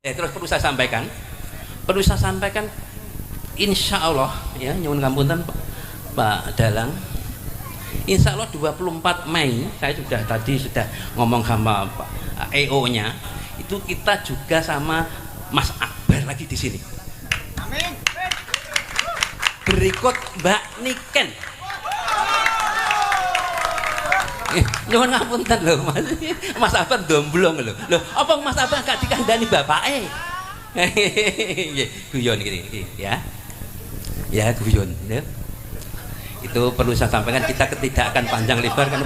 Terus perlu saya sampaikan, insya Allah ya, nyuwun ngapunten Pak Dalang, insya Allah 24 Mei saya sudah tadi sudah ngomong sama Pak EO nya, itu kita juga sama Mas Akbar lagi di sini. Amin. Berikut Mbak Niken. Nyuwun ngapunten lho Mas. Mas Akbar domblong lho. Lho, apa Mas Akbar gak dikandani bapake? Nggih, guyon iki ya. Ya guyon ya. Itu perlu saya sampaikan, kita tidak akan panjang lebar kan.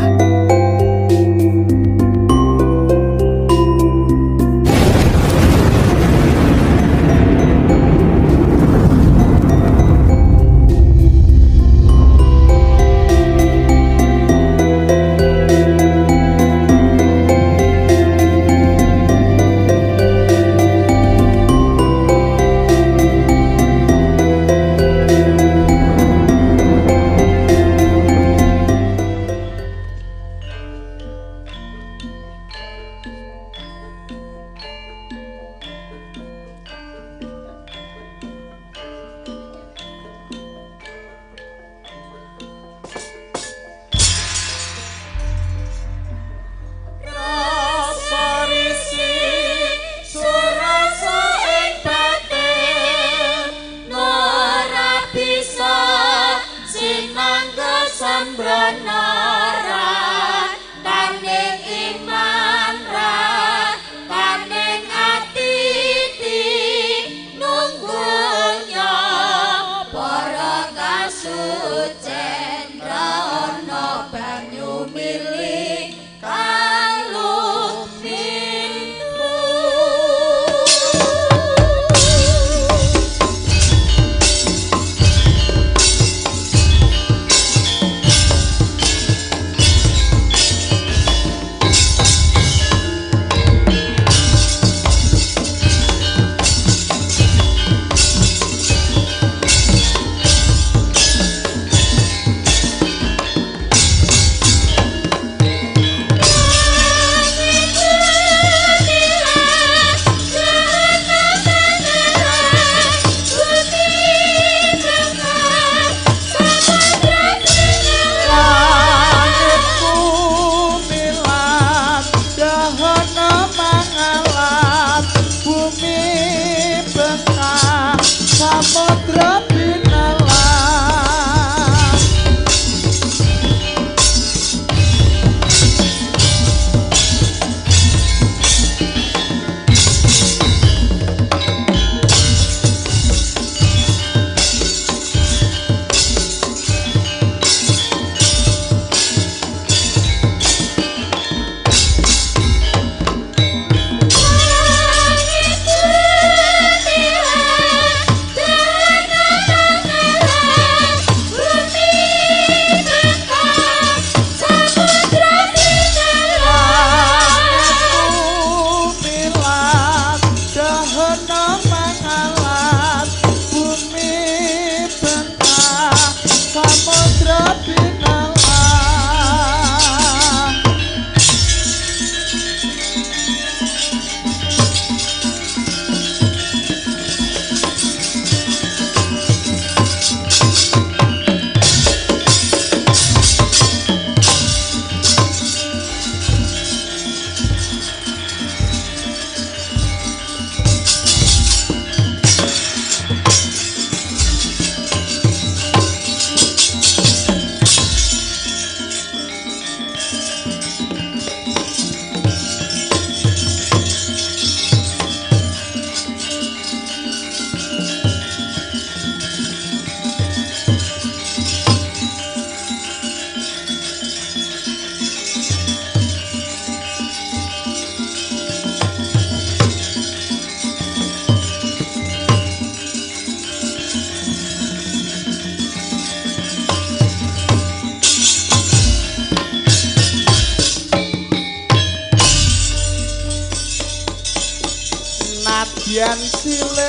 Nadyan silih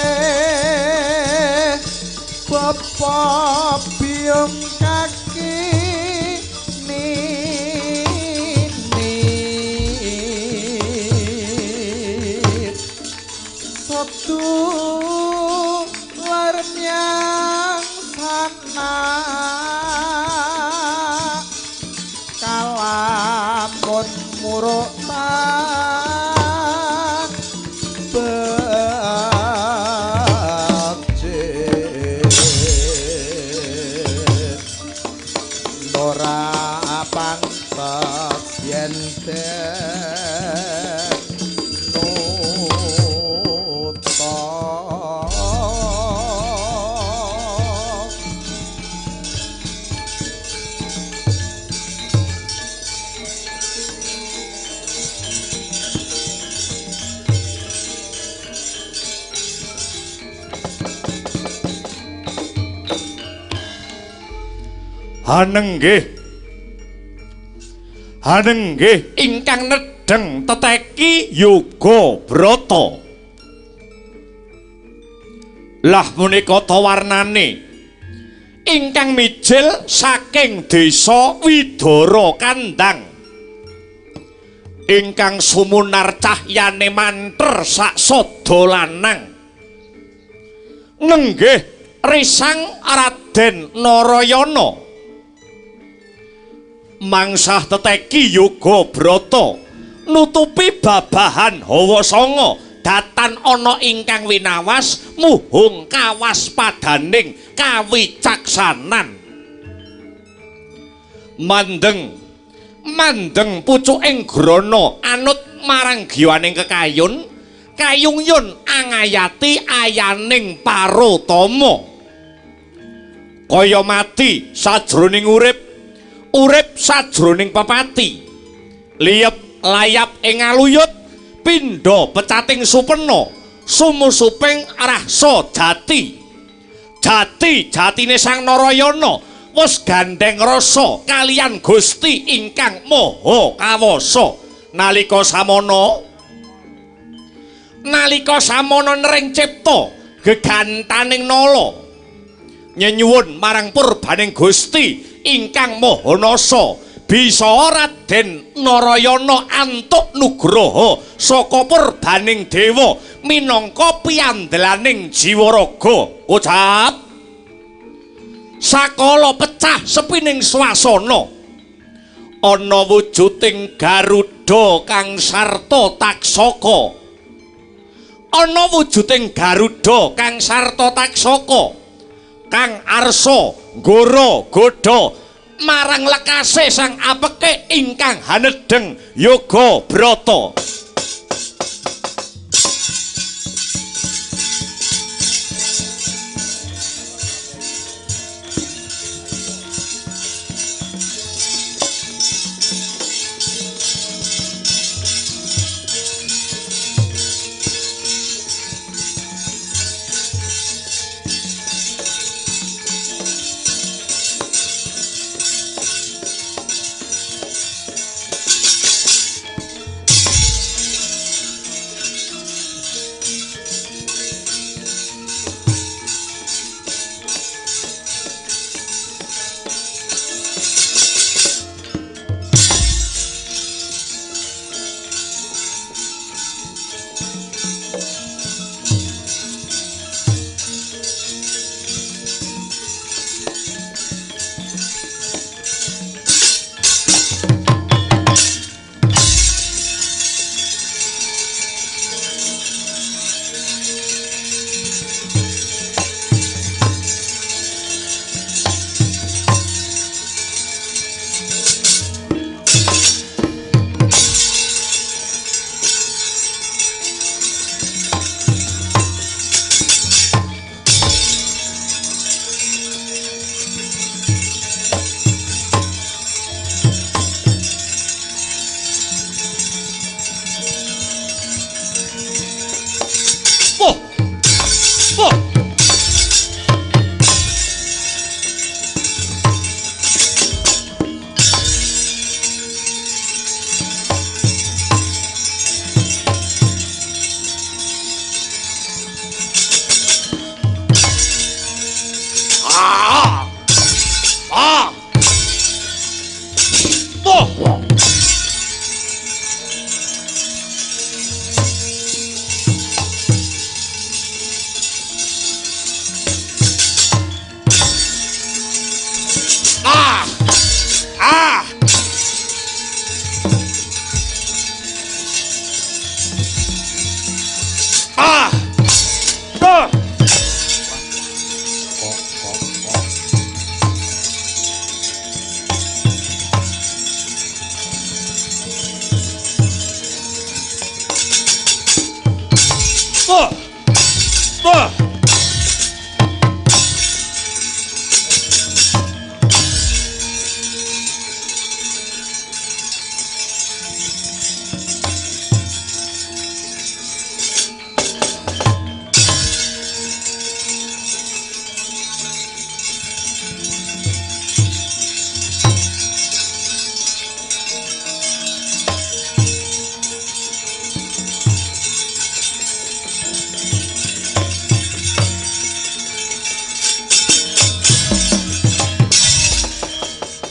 bapa biyung kaki nini. Sedulur yang sana kalamun muruk tan becik ora pantes yen den nuta. Hanenggih hanenggih ingkang nedheng teteki yoga brata. Lah menika ta warnane ingkang mijil saking desa Widara Kandang ingkang sumunar cahyane manter saksada lanang. Nenggih risang Raden Narayana mangsah teteki yoga brata nutupi babahan hawa sanga datan ana ingkang winawas muhung kawaspadaning kawicaksanan. Mandeng mandeng pucuking grana anut marang giwaning kekayun kayungyun angayati ayaning parutama kaya mati sajroning urip urip sajroning pepati liyep layap ing aluyut pindha pecating supena sumusuping rasa jati jati jatine Sang Narayana wis gandheng rasa kaliyan Gusti ingkang Maha Kawasa. Nalika samana nering cipta gegantaning nala nyenyuwun marang purbaning Gusti ingkang Maha Nasa bisa Raden Narayana antuk nugraha saka purbaning dewa minangka piyandelaning jiwa raga. Ucap sakala pecah sepining swasana ana wujuding Garuda kang sarta taksaka, ana wujuding Garuda kang sarta taksaka kang arsa nggara godha marang lekase sang apeke ingkang hanedheng yoga brata.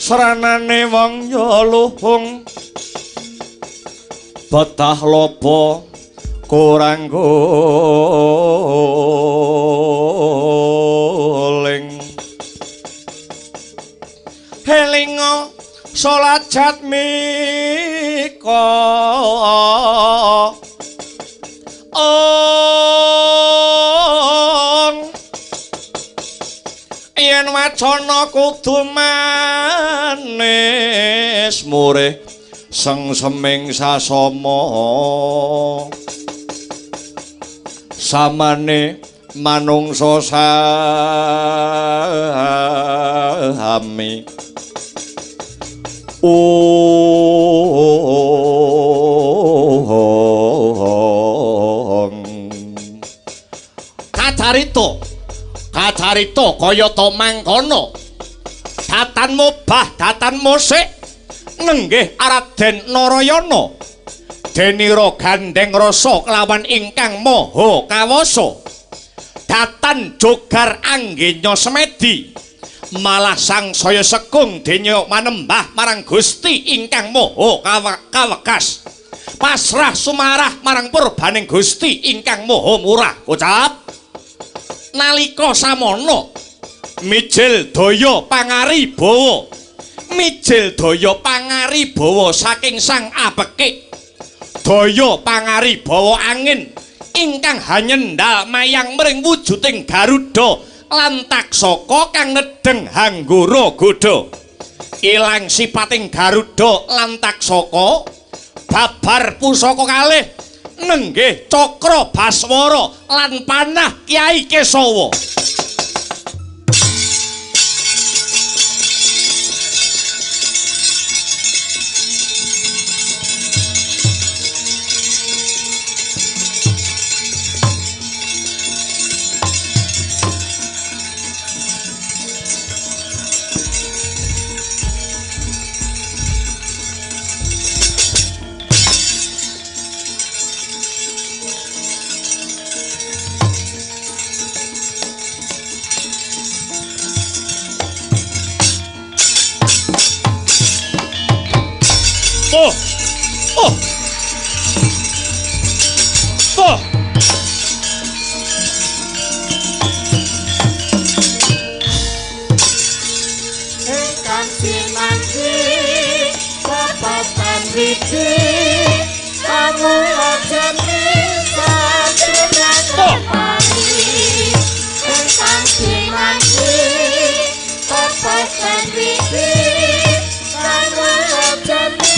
Sranane wong ya luhung betah lopo kurang guling. Helinga salat jatmika ong yen wacana kudu manis murih sengseming sasama samane manungsa sami. Kacarita kacarita kaya ta mangkono datan mobah datan musik nenggih Raden Narayana denira gandeng rasa kelawan ingkang maha kawasa datan jogar anggenya semedi malah sangsaya sekung denya manembah marang Gusti ingkang maha kawekas pasrah sumarah marang purbaning Gusti ingkang maha murah. Ucap nalika samono mijil daya pangaribawa mijil daya pangaribawa saking sang apekik daya pangaribawa angin ingkang hanyendal mayang mring wujuding Garuda lan Taksaka kang nedheng hanggara godha. Ilang sipating Garuda lan Taksaka babar pusaka kalih nenggih Cakra Baswara lan panah Kyai Kesawa. Oh. Oh. Oh. Ingkang sinanti pepatan wiji kawula jami sajroning pari. Ingkang sinanti pepatan wiji kawula jami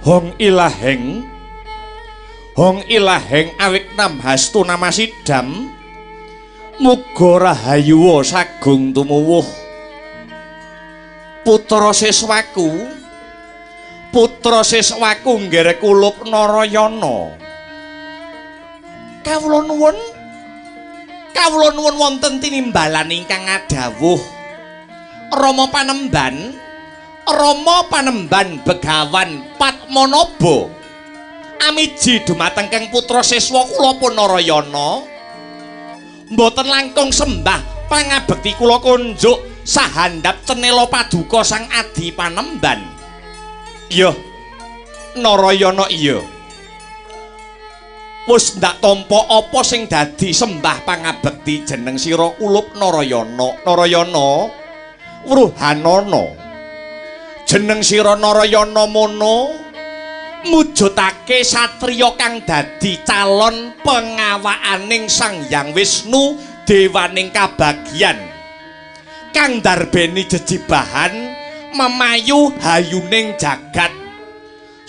Hong ilaheng, hong ilaheng awik namhastu namasidam, muga rahayuwa sagung tumuwuh. Putra siswaku, putra siswaku nggere kulup Narayana. Kawula nuwun, kawula nuwun wonten tinimbalan ingkang ngadhawuh. Rama Panemban, Rama Panemban Begawan Padmanaba amiji dumateng keng putra siswa kula pun Narayana mboten langkung sembah pangabekti kula kunjuk sahandap cenela paduka sang adi panemban. Iya Narayana, iya. Wis ndak tampa apa sing dadi sembah pangabekti jeneng sira Kulup Narayana. Narayana Wruhanana. Jeneng sira Narayana mono mujudake satriya kang dadi calon pengawakaning Sang Hyang Wisnu dewaning kabagyan kang darbeni jejibahan memayu hayuning jagat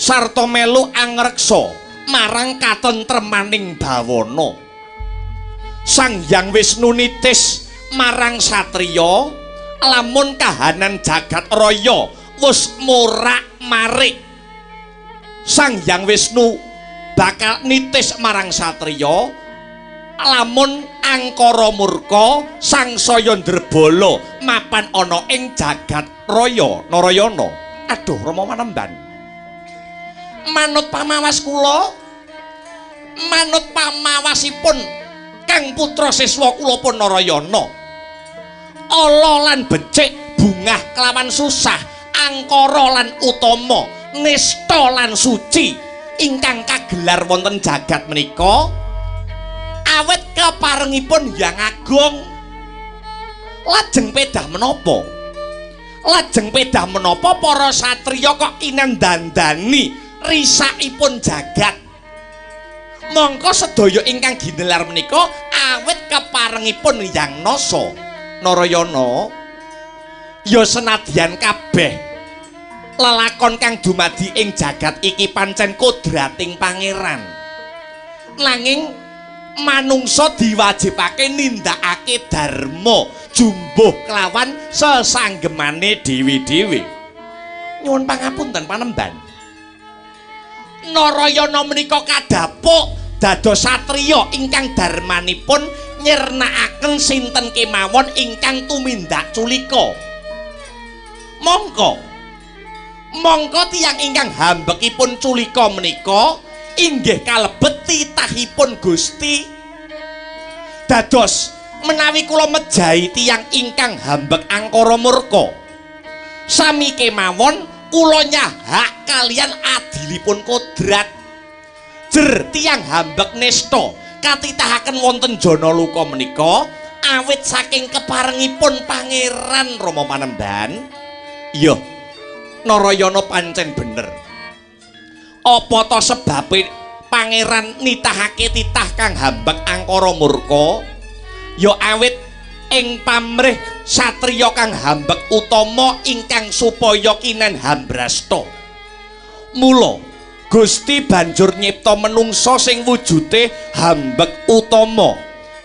sarta melu angreksa marang katentremaning bawana. Sang Hyang Wisnu nitis marang satriya lamun kahanan jagat raya wis morak-marik. Sang Hyang Wisnu bakal nitis marang satriya lamun angkara murka sangsaya ndrebala mapan ana ing jagat raya. Narayana, aduh Rama Panemban, manut pamawas kula, manut pamawasipun kang putra siswa kula pun Narayana, ala lan becik, bungah kelawan susah, angkara lan utama, nista lan suci ingkang kagelar wonten jagat menika awit keparengipun Hyang Agung. Lajeng pedah menapa? Lajeng pedah menapa para satriya kok kinandandani risakipun jagat? Mongko sedaya ingkang ginelar menika awit keparengipun Hyang Nasa. Narayana, ya senadyan kabeh lelakon kang dumadi ing jagat iki pancen kodrating pangeran, nanging manungsa diwajibake nindakake dharma jumbuh kelawan sesanggemane dhewe-dhewe. Nyuwun pangapunten Panemban, Narayana menika kadhapuk dados satriya ingkang dharmanipun nyirnakaken sinten kemawon ingkang tumindak culika. Mongko mongko tiyang ingkang hambekipun culika menika inggih kalebet titahipun Gusti. Dados menawi kula mejahi tiyang ingkang hambek angkara murka, sami kemawon kula nyahak kalian adilipun kodrat. Jer tiyang hambek nista katitahaken wonten jana luka menika awit saking keparengipun Pangeran Rama Panemban. Iya, Narayana pancen bener. Apa ta sebabe pangeran nitahake titah kang hambek angkara murka? Ya awit ing pamrih satriya kang hambek utama ingkang supaya kinen hambrasta. Mula Gusti banjur nyipta menungsa sing wujude hambek utama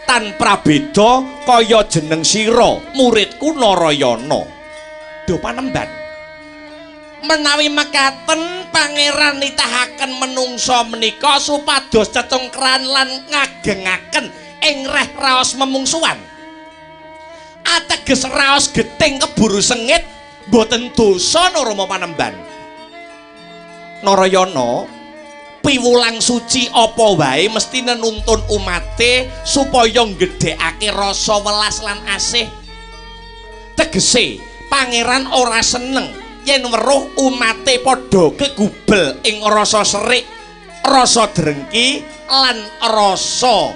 tan prabeda kaya jeneng sira muridku Narayana. Duh Panemban, menawi mekaten pangeran nitahaken menungsa menika supados cecongkran lan ngagengaken ing reh raos memungsuhan, ateges raos gething keburu sengit mboten dosa Rama Panemban. Narayana, piwulang suci apa wae mesti nenuntun umate supaya nggedhekake rasa welas lan asih. Tegese pangeran ora seneng yen weruh umate padha kegubel ing rasa serik, rasa drengki lan rasa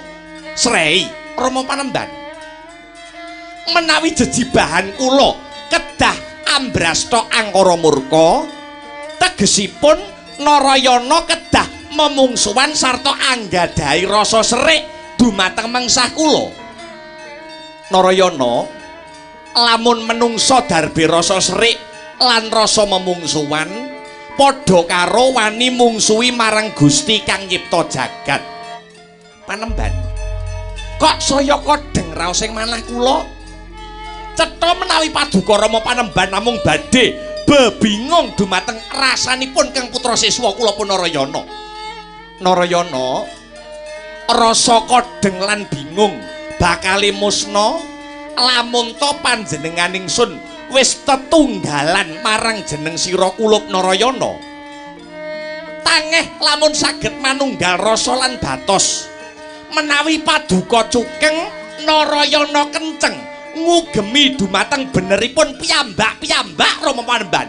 srei. Rama Panemban, menawi jejibahan kula kedah ambrasta angkara murka, tegesipun Narayana kedah memungsuhan sarta anggadhahi rasa serik dumateng mengsah kula. Narayana, lamun menungsa darbe rasa serik lan rasa memungsuhan padha karo wani mungsuhi marang Gusti kang nyipta jagat. Panemban, kok saya kodheng raos ing manah kula? Cetha menawi paduka Rama Panemban namung badhe bebingung dumateng rasanipun kang putra siswa kula pun Narayana. Narayana, rasa kodheng lan bingung bakale musna lamun ta panjenengan ingsun wis tetunggalan marang jeneng sira Kulup Narayana. Tangeh lamun saged manunggal rasa lan batos. Menawi paduka cukeng Narayana kenceng ngugemi dumateng beneripun piyambak-piyambak Rama Panemban.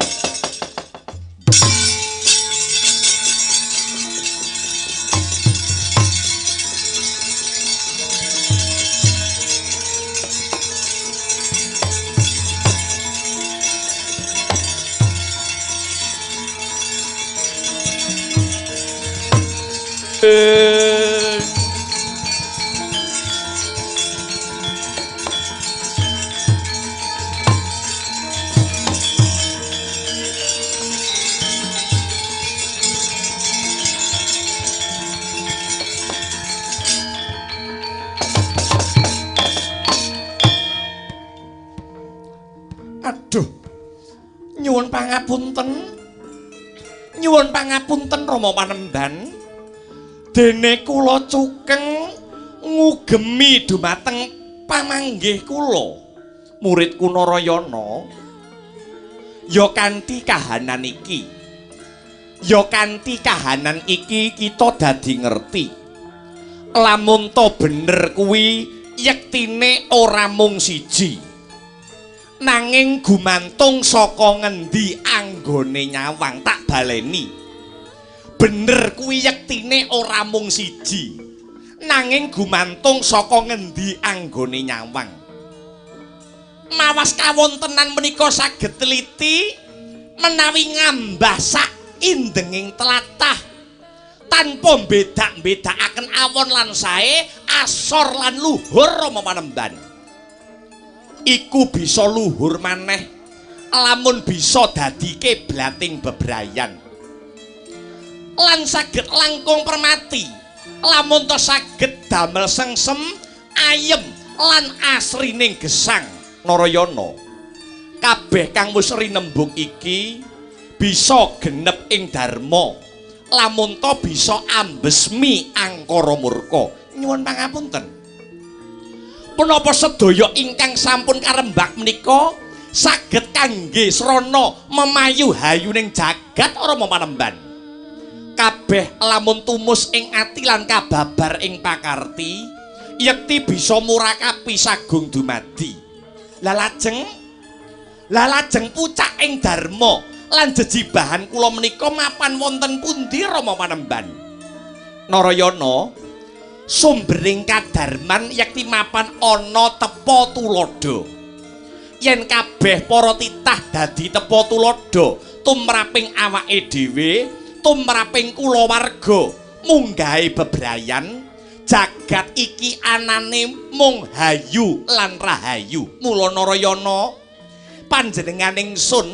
Aduh, nyuwun pangapunten. Nyuwun pangapunten Rama Panemban. Dene kula cukeng ngugemi dumateng pamanggih kula, muridku Narayana. Ya kanthi kahanan iki. Ya kanthi kahanan iki kita dadi ngerti. Lamun to bener kuwi yektine ora mung siji. Nanging gumantung saka ngendi anggone nyawang, tak baleni. Bener kuwi yektine ora mung siji. Nanging gumantung saka ngendi anggone nyawang. Mawas kawontenan menika saged teliti menawi ngambah sak indenging tlatah tanpa mbedak-mbedakaken awon lan sae, asor lan luhur Rama Panemban. Iku bisa luhur maneh lamun bisa dadi kiblating bebrayan lan saged langkung permati lamun to saged damel sengsem ayem lan asrining gesang. Narayana, kabeh kang wis rinembug iki bisa genep ing dharma lamun to bisa ambesmi angkara murka. Nyuwun pangapunten, punapa sedaya ingkang sampun karembak menika saged kangge srana memayu hayuning jagat Rama Panemban. Kabeh lamun tumus ing ati lan kababar ing pakarti, yekti bisa murakapi sagung dumadi. Lalajeng pucak ing dharma lan jejibahan kula menika mapan wonten pundi Rama Panemban? Narayana, sumbering kadarman yekti mapan ana tepa tuladha. Yen kabeh para titah dadi tepa tuladha tumraping awake dhewe, tumraping kulawarga, munggahe bebrayan, jagat iki anane mung hayu lan rahayu. Mula Narayana, panjenengan ingsun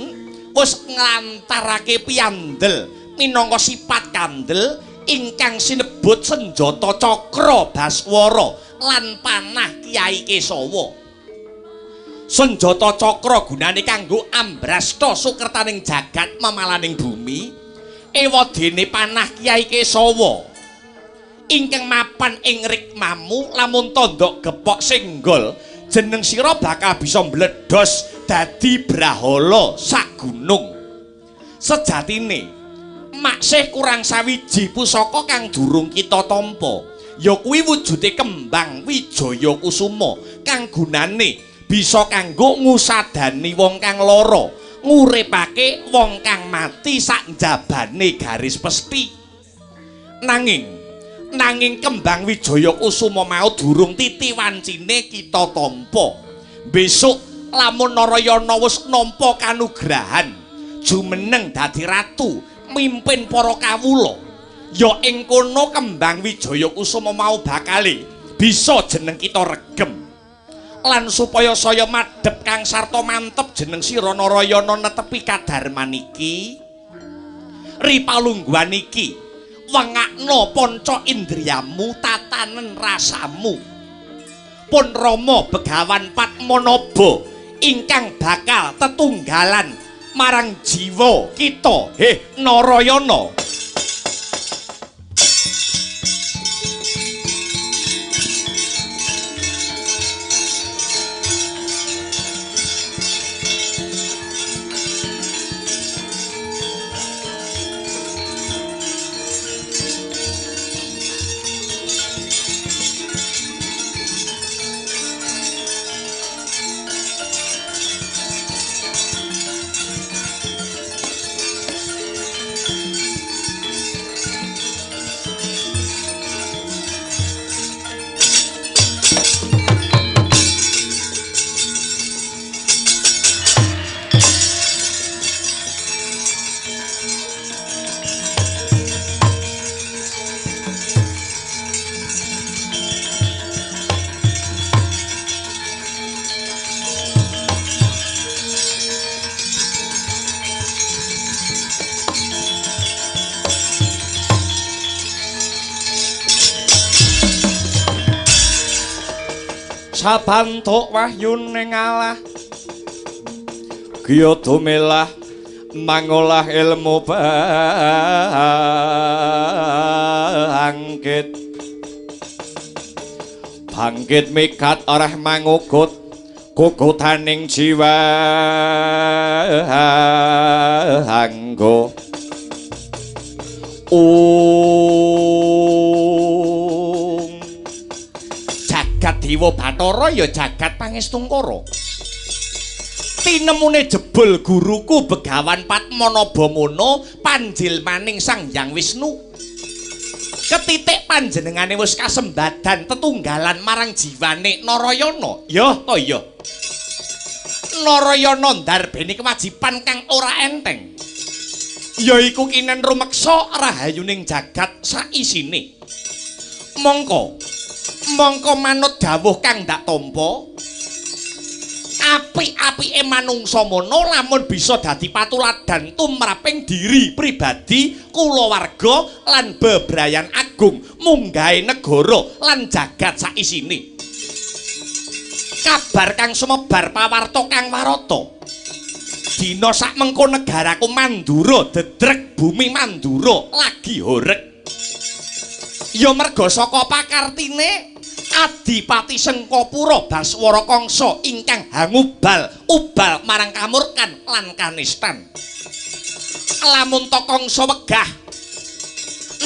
wis nglantarake piyandel minangka sipat kandel ingkang sinebut senjata cakra baswara lan panah Kyai Kesawa. Senjata cakra gunane kanggo ambrasta sukertaning jagat memalaning bumi. Ewadene panah Kyai Kesawa ingkang mapan ing rikmamu lamun tandha gepok senggol jeneng sira bakal bisa mbledhos dadi brahala sak gunung. Sejatine maksih kurang sawiji pusaka kang durung kita tampa, ya kuwi wujude kembang Wijaya Kusuma kang gunane bisa kanggo ngusadani wong kang lara, nguripake wong kang mati sak njabane garis pesti. Nanging kembang Wijaya Kusuma mau durung titi wancine kita tampa. Besok lamun Narayana wis nampa kanugrahan jumeneng dadi ratu mimpin para kawula, ya ing kono kembang Wijaya Kusuma mau bakale bisa jeneng kita regem. Lan supaya saya madhep kang sarta mantep jeneng sira Narayana netepi kadarman iki, ripalungguhan iki, wengakno panca indriyamu, tatanen rasamu. Pun Rama Begawan Padmanaba ingkang bakal tetunggalan marang jiwa kita, heh Narayana. Sabantuk wahyune ngalah Giya dumilah mangolah ilmu bangkit. Bangkit mikat arah mangugut gugutaning jiwa anggo. Jagat Dewa Bathara ya jagat Pangestungkara. Tinemune jebul guruku Begawan Padmanabha panjilmaning Sang Hyang Wisnu. Ketitik panjenengane wis kasembadan tetunggalan marang jiwane Narayana. Ya ta ya. Narayana ndarbeni kewajiban kang ora enteng. Yaiku kinen rumeksa rahayuning jagat saisine. Mongko mongko manut dawuh kang ndak tampa. Apik-apike manungsa mono lamun bisa dadi patuladan tumraping diri pribadi, kulawarga lan bebrayan agung munggahe negara lan jagat saisine. Kabar kang sumebar pawarta kang warata. Dina sakmengko negaraku Mandura dedrek bumi Mandura lagi horeg. Ya merga saka pakartine Adipati Sengkapura Baswara Kangsa ingkang hangubal ubal marang kamurkan lan kanistan. Lamun ta Kangsa wegah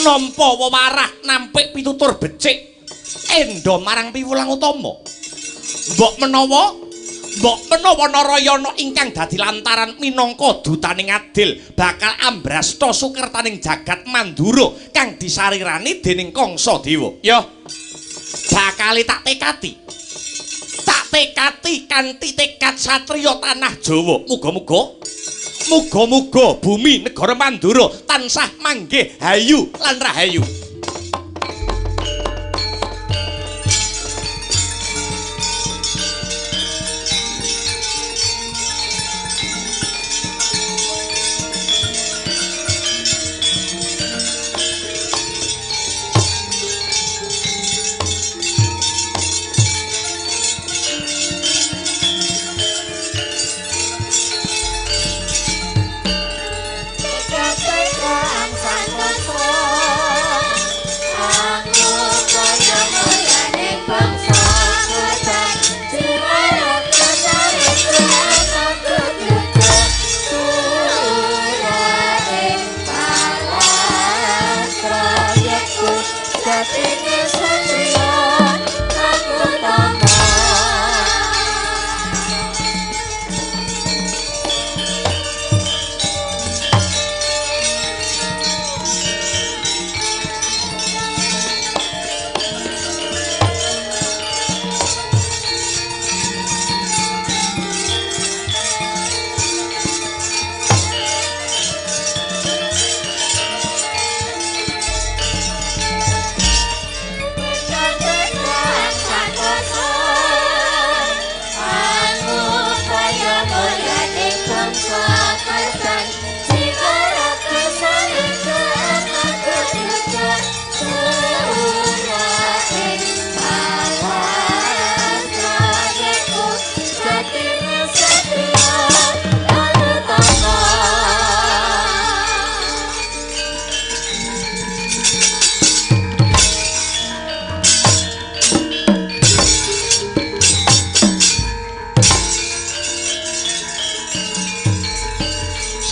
nampa wewarah nampik pitutur becik enda marang piwulang utama. Mbok menawa Narayana ingkang dadi lantaran minangka dutaning adil bakal ambrasta sukertaning jagat Mandura kang disarirani dening Kangsa Dewa. Ya bakal tak tekati. Tak tekati kanthi tekad satriya tanah Jawa. Muga-muga bumi negara Mandura tansah manggih hayu lan rahayu.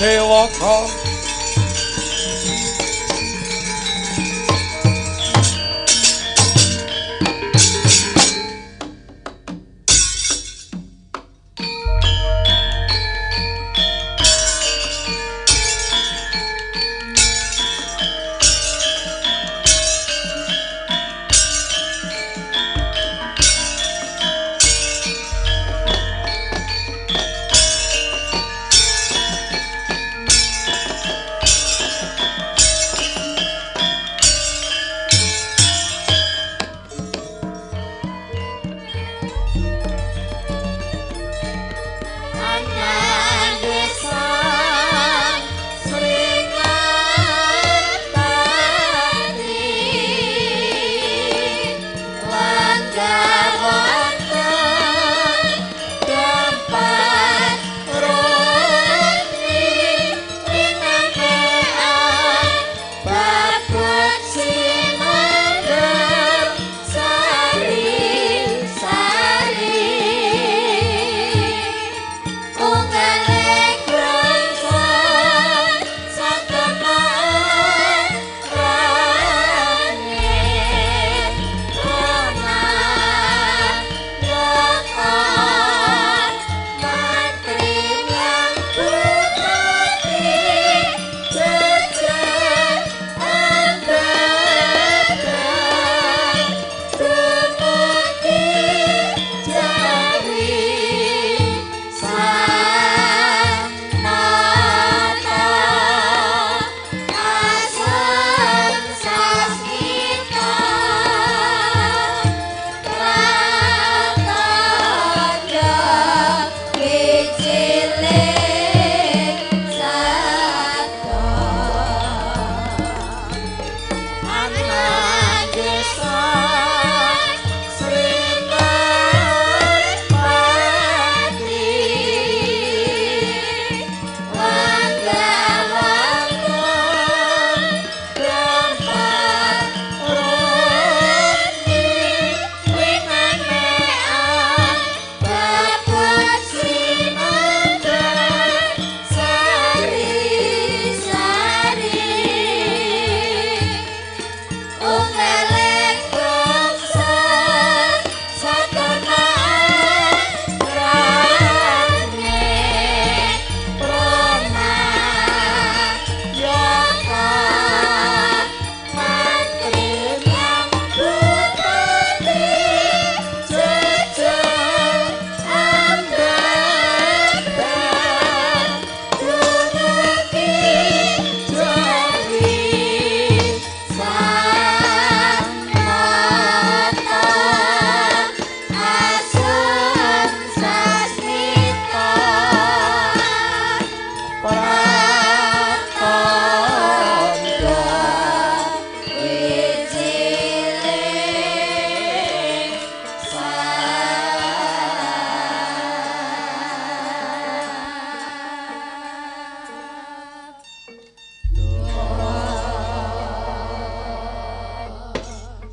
Sewaka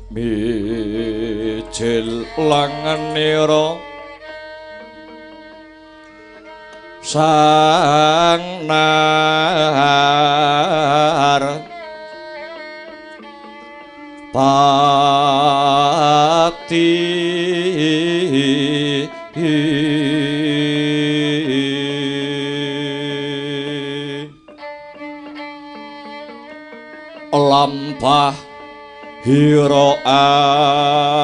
Mijil langenira sang nar pati lampah hira alon.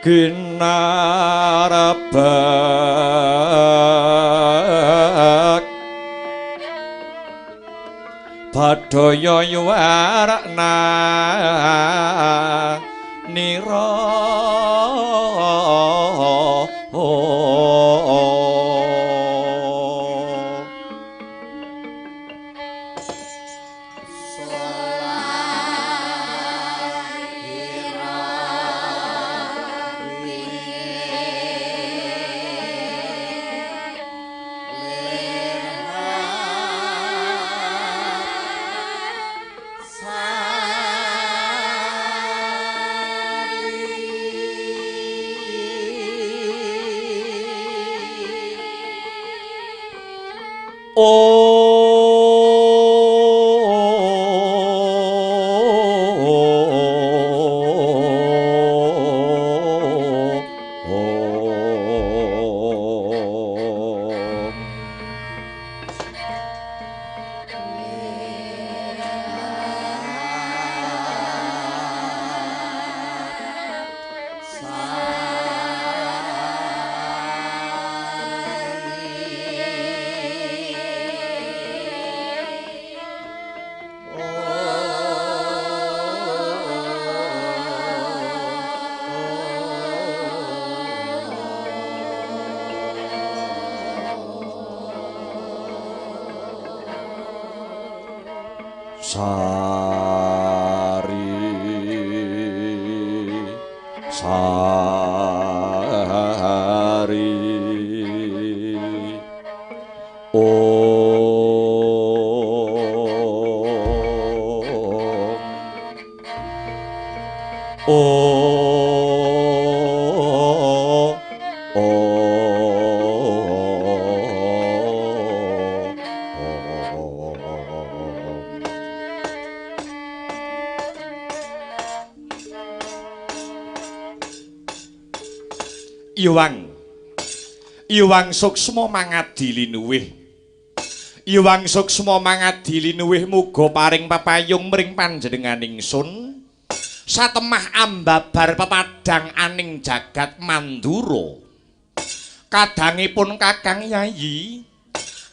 Kinarabak badaya yuwarna nira. Sari sari om om Iwang Iwang suksma mangadi linuwih. Iwang suksma mangadi linuwih muga paring papayung mring panjenenganing sun satemah ambabar pepadang aning jagat Mandura. Kadangipun Kakang Yayi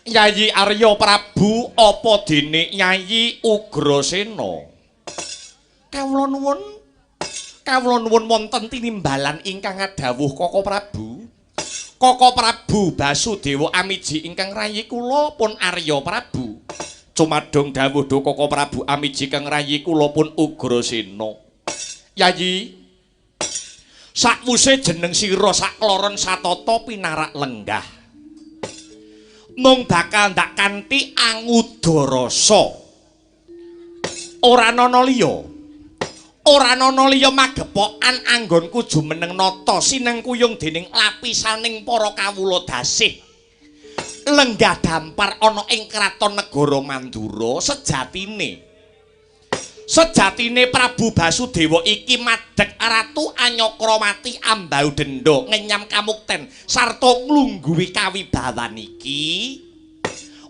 Yayi Arya Prabu apa dene Yayi Ugrasena. Kawula nuwun kawula nuwun wonten tinimbalan ingkang ngadhawuh Koko Prabu. Koko Prabu Basudewa Amiji ingkang rayi kula pun Arya Prabu. Cumadong dawuh do Koko Prabu Amiji kang rayi kula pun Ugrasena. Yayi, sakwuse jeneng sira sakloron satata pinarak lenggah. Mung bakal ndak kanthi angudarasa. Ora ana liya. Ora ana liya magepokan anggonku jumeneng nata sinengkuyung dening lapisaning para kawula dasih. Lenggah dampar ana ing kraton negara Mandura sejatine. Sejatine Prabu Basudewa iki madhek Ratu Anyakrawati ambau denda ngenyam kamukten sarta nglungguhi kawibawan iki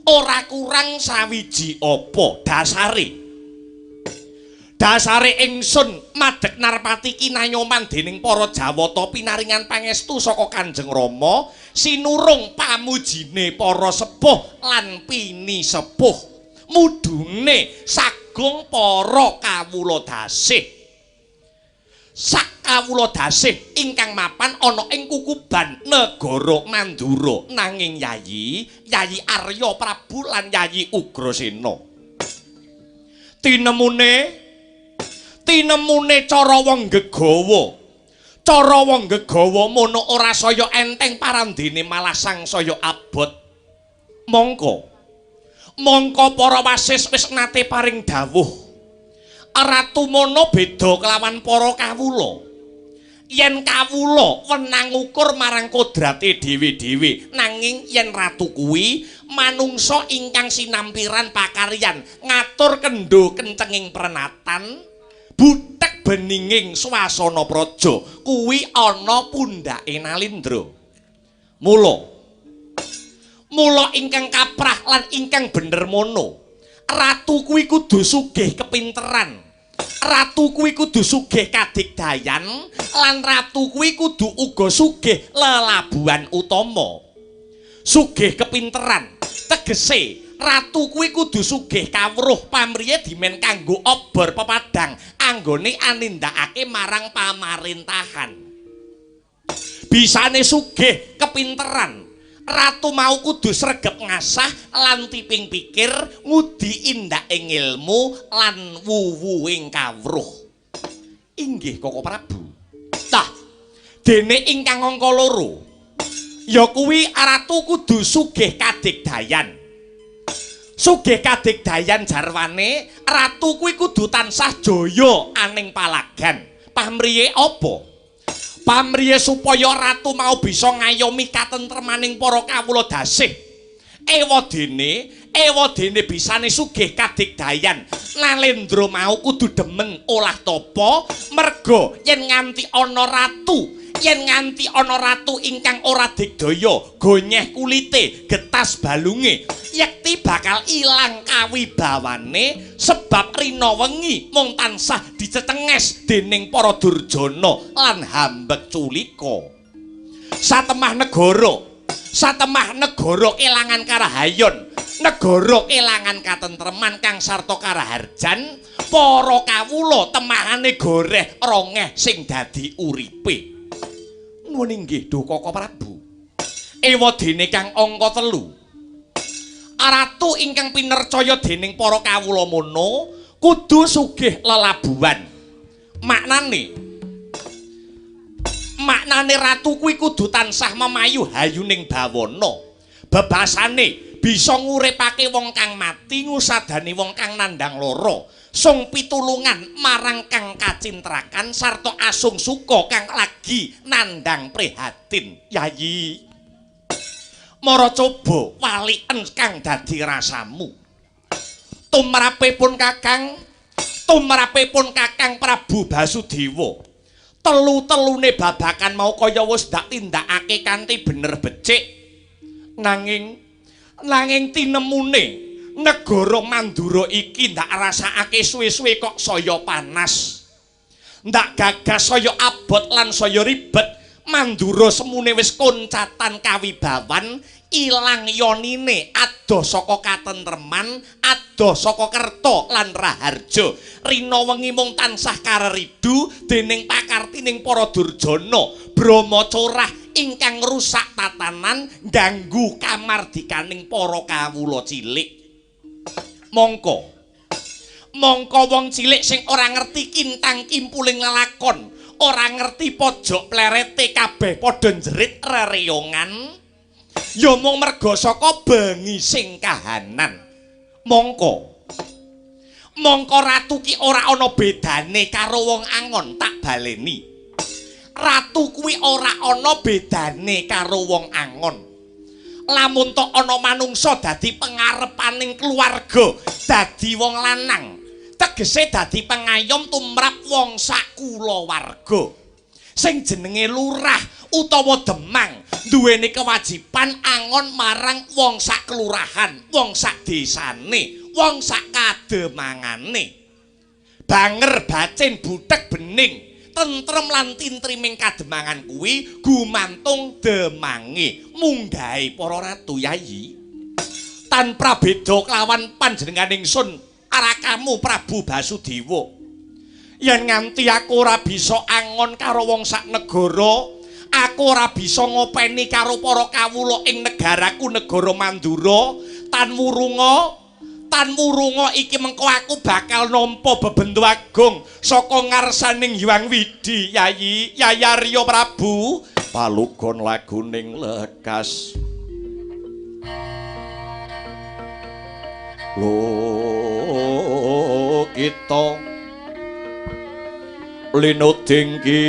ora kurang sawiji apa dasare. Dasare ingsun madhek Narpati kinanyoman dening para Jawata pinaringan pangestu saka Kanjeng Rama sinurung pamujine para sepuh lan pinisepuh mudune sagung para kawula dasih. Sak kawula dasih ingkang mapan ana ing kukuban negara Mandura nanging Yayi, Yayi Arya Prabu lan Yayi Ugrasena. Tinemune cara wong gegawa. Cara wong gegawa mono ora saya enteng parandene malah sangsaya abot. Mongko para wasis wis nate paring dawuh. Ratu Mono beda kelawan para kawula. Yen kawula wenang ngukur marang kodrate dhewe-dhewe, nanging yen ratu kuwi manungsa ingkang sinampiran pakaryan ngatur kendho kencenging prenatan, butek beninging swasana praja kuwi ana pundhake Nalindra. Mula ingkang kaprah lan ingkang bener mono, ratu kuwi kudu sugih kepinteran, ratu kuwi kudu sugih kadigdayan, lan ratu kuwi kudu uga sugih lelabuhan utama. Sugih kepinteran tegese ratu kuwi kudu sugih kawruh pamriye dimen kanggo obor pepadang anggone anindakake marang pamarintahan. Bisane sugih kepinteran, ratu mau kudu sregep ngasah lan tiping pikir ngudi indake ngilmu lan wuwuhing kawruh. Inggih Koko Prabu. Tah, dene ingkang angka loro ya kuwi ratu kudu sugih kadigdayan. Sugih kadigdayan jarwane ratu kuwi kudu tansah jaya aning palagan. Pamriye apa? Pamriye supaya ratu mau bisa ngayomi katentremaning para kawula dasih. Ewadene bisane sugih kadigdayan. Nalendra mau kudu demen olah tapa merga yen nganti ana ratu, ingkang ora digdaya, gonyeh kulite, getas balunge, yekti bakal ilang kawibawane sebab rina wengi mung tansah dicecenges dening para durjana lan hambek culika. Satemah negara kelangan karahayon, negara kelangan katentreman kang sarta karaharjan, para kawula temahane goreh rongeh sing dadi uripe. Nuwun inggih duh Koko Prabu. Ewadene kang angka 3, ratu ingkang pinercaya dening para kawula mono kudu sugih lelabuhan. Maknane ratu kuwi kudu tansah memayu hayuning bawana. Bebasane bisa nguripake wong kang mati, ngusadani wong kang nandhang lara, sung pitulungan marang kang kacintrakan sarta asung suka kang lagi nandhang prihatin. Yayi, mara coba waliken kang dadi rasamu. Tumrapipun Kakang Prabu Basudewa, telu-telune babakan mau kaya wis ndak tindakake kanthi bener becik. Nanging tinemune negara Mandura iki ndak rasakake suwe-suwe kok saya panas. Ndak gagas saya abot lan saya ribet. Mandura semune wis koncatan kawibawan, ilang yonine adoh saka katentreman, adoh saka kerta lan raharja. Rina wengi mung tansah kareridu dening pakartining para durjana, brama corah ingkang ngrusak tatanan, ganggu kamardikaning para kawula cilik. Mongko wong cilik sing ora ngerti kintang kimpuling lelakon, ora ngerti pojok plerete, kabeh padha njerit rereyongan, ya mung merga saka bengi sing kahanan. Mongko ratu ki ora ana bedane karo wong angon, tak baleni. Ratu kuwi ora ana bedane karo wong angon. Lamun tok ana manungsa dadi pengarepaning keluarga, dadi wong lanang, Tegese dadi pengayom tumrap wong sak kulawarga. Sing jenenge lurah utawa demang duweni kewajiban angon marang wong sak kelurahan, wong sak desane, wong sak kademangane. Banger bacin butek bening, tentrem lan tintriming kademangan kuwi gumantung demange munggahe para ratu yayi. Tan prabeda kelawan panjenengan ingsun arakamu Prabu Basudewa. Yen nganti aku ora bisa angon karo wong sak negara, aku ora bisa ngopeni karo para kawula ing negaraku negara Mandura, tan wurunga iki mengko aku bakal nampa bebendu agung saka ngarsaning Hyang Widhi Yayi Yayarya Prabu. Palugon laguning lekas lo kita linuding kidung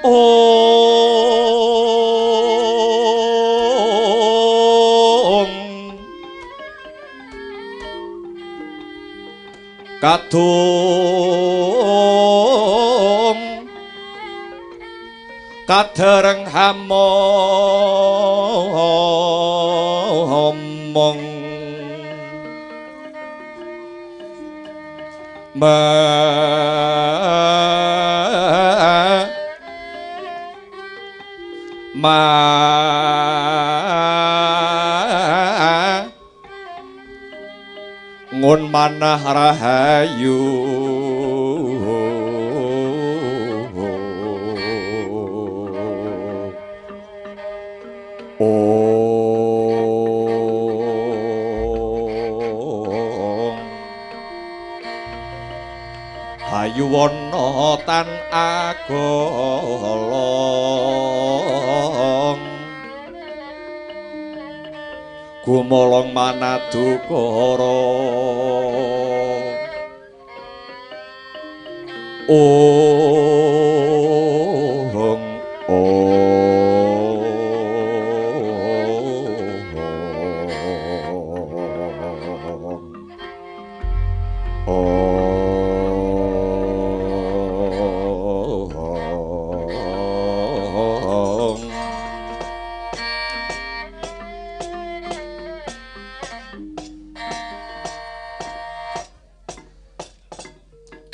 ong kadung kadereng hamomong ma ngun manah rahayu ong hayuwana tan agolong gumolong manadukara ong ong.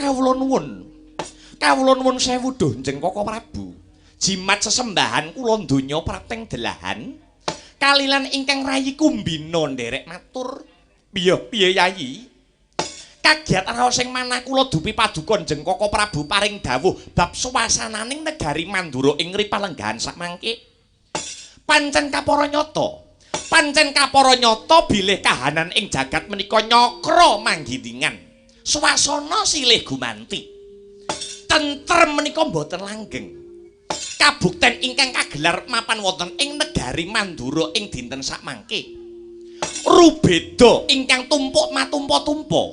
Kawula nuwun. Kawula nuwun sewu duh Njeng Koko Prabu. Jimat sesembahan kula donya prapteng delahan kalilan ingkang rayi kumbina nderek matur. Piye piye Yayi? Kagiat raos ing manah kula dupi paduka Njeng Koko Prabu paring dawuh bab suasananing negari Mandura ing ripalenggahan sakmangke. Pancen kapara nyata. Pancen kapara nyata bilih kahanan ing jagat menika nyakra manggindingan. Swasana silih gumanti. Tentrem menika mboten langgeng. Kabukten ingkang kagelar mapan wonten ing negari Mandura ing dinten sakmangke. Rubeda ingkang tumpuk matumpa-tumpa.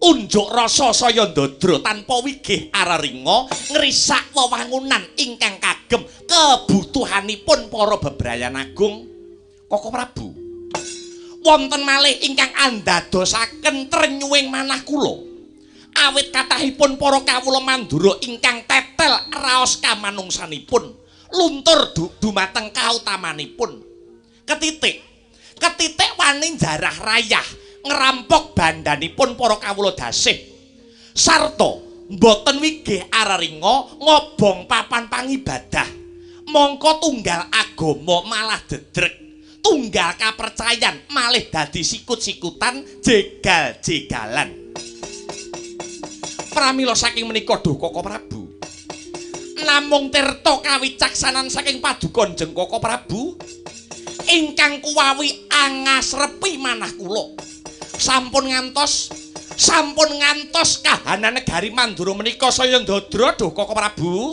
Unjuk rasa saya ndadra tanpa wigih araringa ngrisak wewangunan ingkang kagem kebutuhanipun para bebrayan agung Koko Prabu. Wonten malih ingkang andadosaken trenyuwing manah kula. Awit kathahipun para kawula Mandura ingkang tetel raos kamanungsanipun, luntur dumateng kautamanipun. Ketitik, ketitik wani njarah rayah ngrampok bandanipun para kawula dasih. Sarta mboten wigih araringa ngobong papan pangibadah. Mongko tunggal agama malah dedrek. Tunggal kapercayan malih dadi sikut-sikutan jegal-jegalan. Pramila saking menika duh Koko Prabu, namung tirta kawicaksanan saking paduka Njeng Koko Prabu ingkang kuwawi angasrepi manah kula. Sampun ngantos kahanan negari Mandura menika saya ndadra duh Koko Prabu.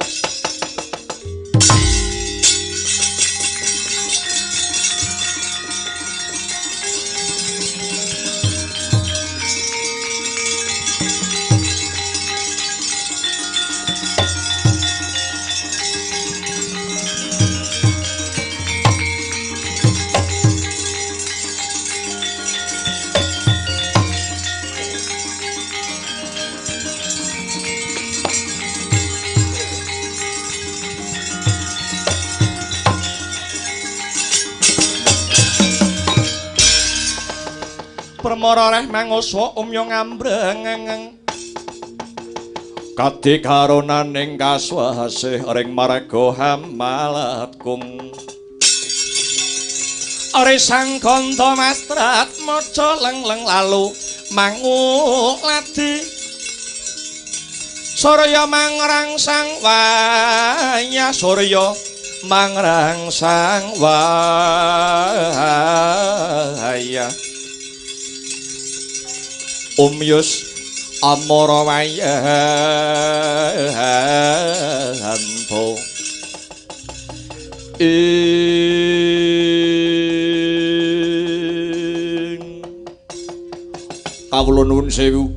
Marareh mangoso umya ngambreng kadi karonaning kaswasih ring marga hamalatkung. Ore sang kanta mastrat maca lengleng lalu manguladi surya mangrangsang waya surya mangrangsang waya umyus amara wayanto ing kawula nuwun sewu,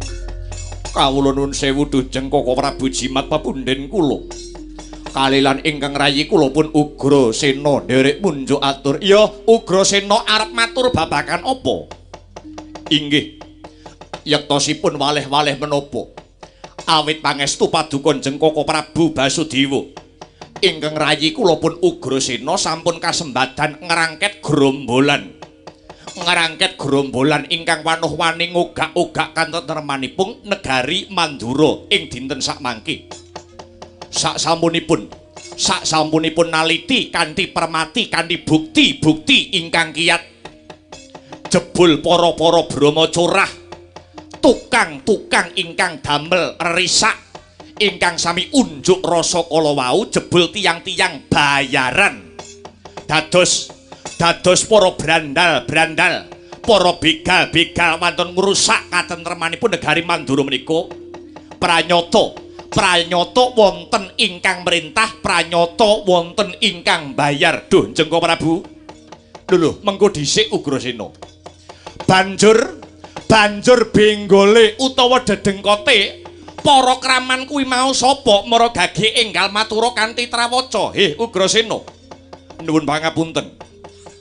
kawula nuwun sewu dujeng Koko Prabu Jimat papunden kula kalilan ingkang rayi kula pun Ugrasena nderek munjuk atur. Iya, Ugrasena arep matur babagan apa? Inggih, yektosipun waleh-waleh menapa awit pangestu paduka Jeng Koko Prabu Basudewa ingkang rayi kula pun Ugrasena sampun kasembadan ngrangket grombolan, ngrangket grombolan ingkang wanuh-wani ngogak-ogak katentremanipun negari Mandura ing dinten sakmangke. Sak sampunipun naliti kanthi permati kanthi bukti-bukti ingkang kiyat jebul para-para brama curah tukang-tukang ingkang damel risak ingkang sami unjuk rasa kala wau jebul tiyang-tiyang bayaran dados para brandal-brandal para begal-begal wonten ngrusak katentremanipun negari Mandura menika. Pranyata wonten ingkang merintah, pranyata wonten ingkang bayar. Duh Jengko Prabu, lho mengko dhisik Ugrasena. Banjur benggole utawa dedengkote para kraman kuwi mau sapa mara gage enggal matura kanthi trawaca. Heh Ugrasena, nuwun pangapunten,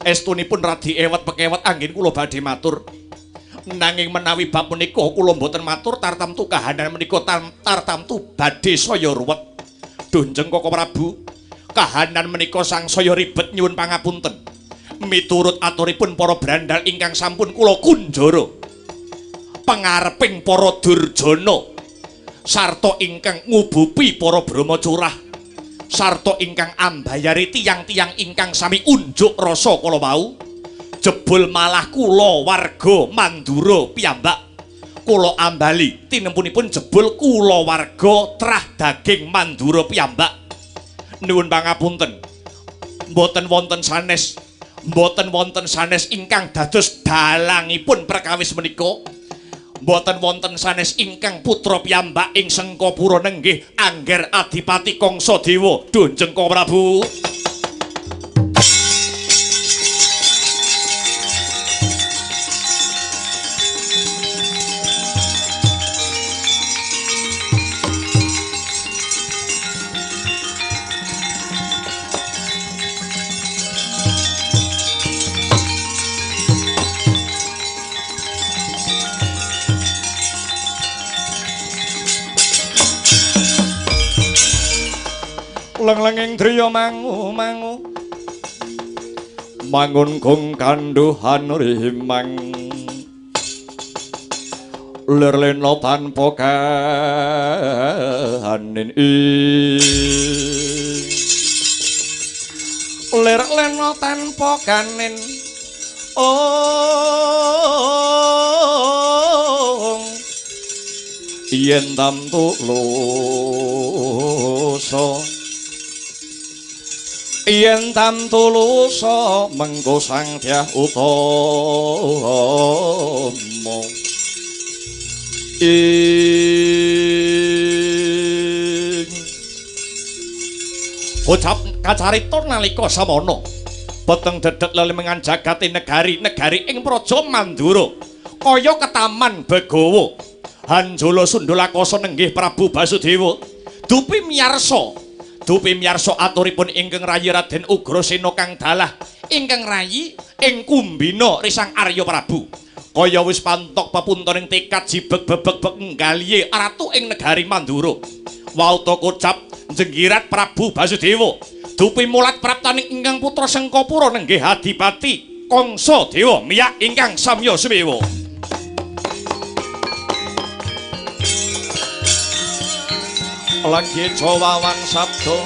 estunipun radi ewet pekewet anggen kula badhe matur. Nanging menawi bab menika kula mboten matur tartamtu kahanan menika tartamtu badhe saya ruwet. Duh Jeng Koko Prabu, kahanan menika sangsaya ribet nyuwun pangapunten. Miturut aturipun para brandal ingkang sampun kula kunjara pangareping para durjana sarta ingkang ngubupi para brama curah sarta ingkang ambayari tiyang-tiyang ingkang sami unjuk rasa kala wau jebul malah kula warga Mandura piyambak kula ambali tinempunipun jebul kula warga trah daging Mandura piyambak. Nuwun pangapunten, mboten wonten sanes, mboten wonten sanes ingkang dados dalangipun perkawis menika, mboten wonten sanes ingkang putra piyambak ing Sengkapura nenggih Angger Adipati Kangsa Dewa. Duh Jengko Prabu. Leng-lenging driya mangu-mangu mangun gong kandhuhan rimang lir lena tanpa kahanin lir lena tanpa kanin ong yen tamtu lusa yen tamtu lusa mengko sang dyah utama ing kocap kacarita nalika samana peteng dedhet lelemengan jagate negari-negari ing praja Mandura kaya ketaman Begawa Hanjala Sundalakasa nenggih Prabu Basudewa dupi miyarsa aturipun ingkang rayi Raden Ugrasena kang dalah ingkang rayi ing Kumbina risang Arya Prabu kaya wis pantok pepuntoning tekad jibeg bebeg benggalihe ratu ing negari Mandura. Wauta kocap jenggirat Prabu Basudewa dupi mulat praptaning ingkang putra Sengkapura nenggih Adipati Kangsa Dewa miyak ingkang samya sumewa. Lagi cowawang sabda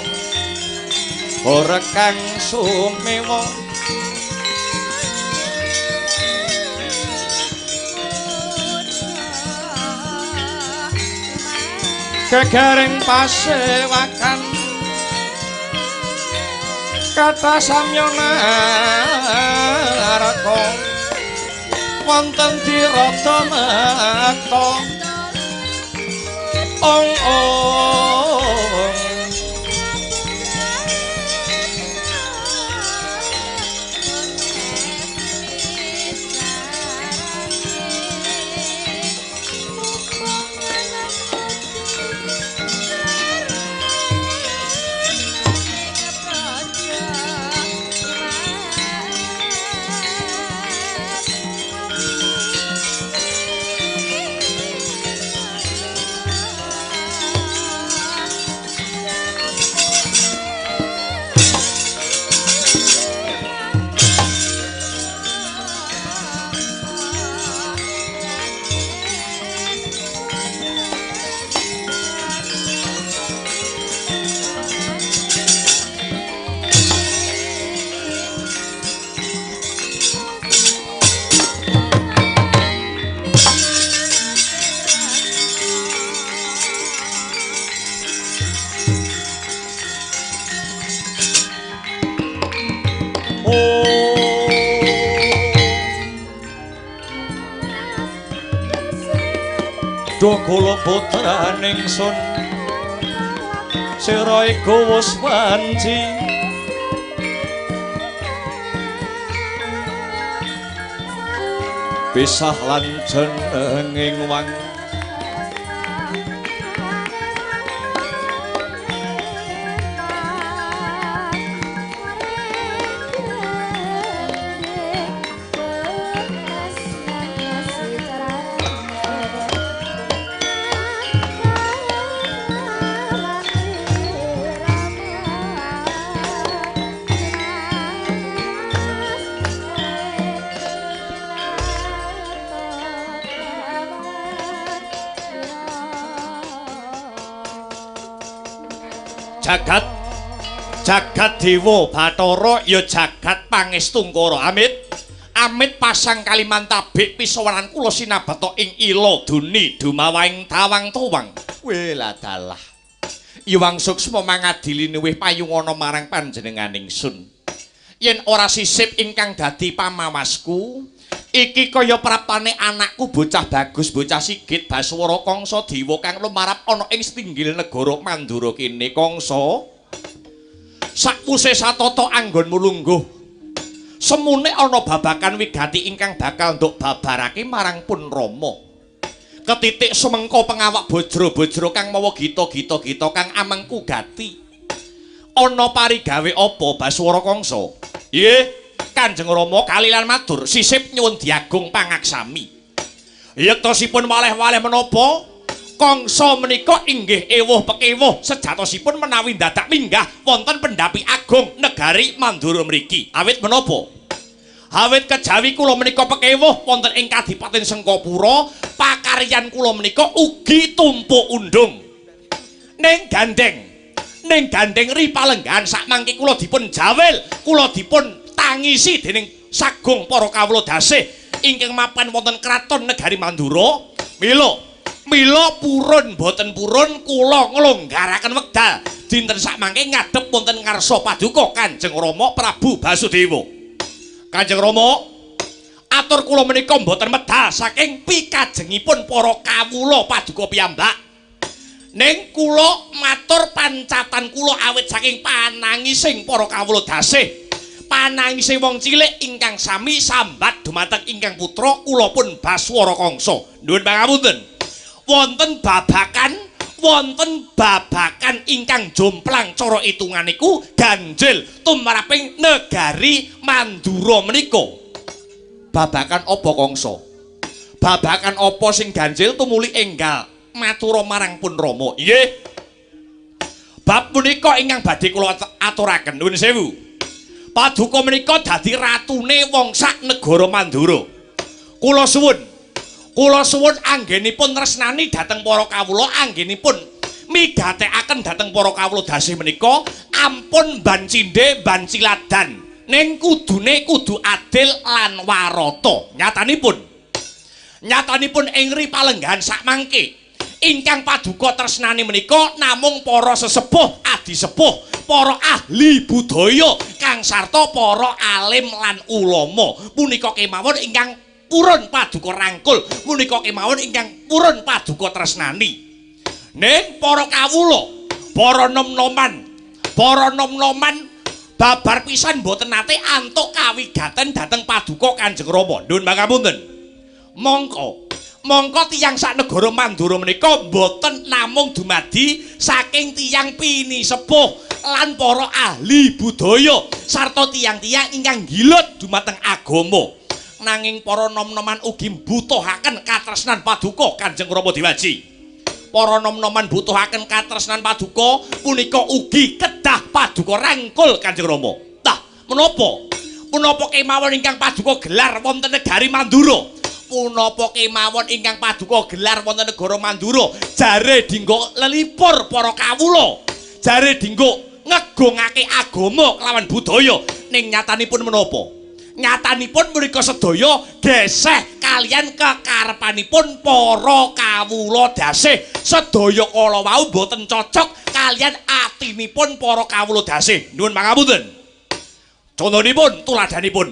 ora kang sumewa gegereng pasewakan kata samyana naraka wonten dirata mekta ong ong Kula putraning sun sira iku wis wanci pisah lan jenenging wang jagat jagat dewa bathara ya jagat pangestungkara. Amit amit pasang kalimantabik pisawaran kula sinabata ing ila duni dumawaing tawang tuwang. Weladalah Iwang Suksma mangadili luwih payungana marang panjenenganing sun. Yen ora sisip ingkang dadi pamawasku iki kaya praptane anakku bocah bagus bocah sigit Baswara Kangsa Dewa kang lumarap ana ing setinggil negara Mandura kene. Kangsa sakwuse satata anggonmu lungguh semune ana babakan wigati ingkang bakal nduk babarake marang pun Rama. Ketitik sumengko pengawak bojro-bojro kang mawa gita-gita-gita kang amengku gati. Ana parigawe apa Baswara Kangsa? Nggih Kanjeng Rama kalilan matur sisip nyuwun diagung pangaksami. Yektosipun waleh-waleh menapa Kangsa menika inggih ewuh pekewuh sejatosipun menawi dadak minggah wonten pendhapi agung negari Mandura mriki. Awit menapa? Awit kejawi kula menika pekewuh wonten ing Kadipaten Sengkapura, pakaryan kula menika ugi tumpuk undung. Ning gandeng ri palenggahan sakmangke kula dipun jawil, kula dipun tangisi dening sagung para kawula dasih ingkang mapan wonten kraton negari Mandura. Mila purun boten purun kula nglonggaraken wekdal dinten sakmangke ngadhep wonten ngarsa paduka Kanjeng Rama Prabu Basudewa. Kanjeng Rama, atur kula menika mboten medal saking pikajengipun para kawula paduka piyambak. Ning kula matur pancatan kula awit saking panangising para kawula dasih. Panangise wong cilik ingkang sami sambat dumateng ingkang putra kula pun Baswara Kangsa. Nuwun pangapunten. Wonten babakan ingkang jomplang cara hitungan niku ganjil tumraping negari Mandura menika. Babakan apa Kangsa? Babakan apa sing ganjil tumuli enggal matura marang pun Rama? Nggih. Bab punika ingkang badhe kula aturaken. Nuwun sewu. Paduka menika dadi ratune wong sak negara Mandura. Kula suwun anggenipun tresnani dhateng para kawula, anggenipun Migatekaken dhateng para kawula dasih menika ampun ban cindhe ban ciladan ning kudune kudu adil lan warata. Nyatanipun ing ri palenggahan sakmangke ingkang paduka tresnani menika namung para sesepuh adisepuh, para ahli budaya kang sarta para alim lan ulama. Punika kemawon ingkang purun paduka rangkul, punika kemawon ingkang purun paduka tresnani. Ning para kawula, para nom-noman babar pisan mboten nate antuk kawigaten dhateng paduka Kanjeng Rama. Nuwun pangapunten. Mongko tiyang sak negara Mandura menika mboten namung dumadi saking tiyang pinisepuh lan para ahli budaya sarta tiyang-tiyang ingkang gilut dumateng agama. Nanging para nom-noman ugi mbutuhaken katresnan paduka Kanjeng Rama Dewaji. Para nom-noman butuhaken katresnan paduka punika ugi kedah paduka rangkul Kanjeng Rama. Tah, menapa? Punapa kemawon ingkang paduka gelar wonten negari Mandura? Punapa kemawon ingkang paduka gelar wonten negara Mandura? Jare dinggo lelipur para kawula. Jare dinggo ngegungake agama kelawan budaya. Ning nyatanipun menapa? Nyatanipun menika sedaya geseh kalian kekarepanipun para kawula dasih. Sedaya kala wau mboten cocok kalian atinipun para kawula dasih. Nuwun pangapunten. Contonipun, tuladhanipun,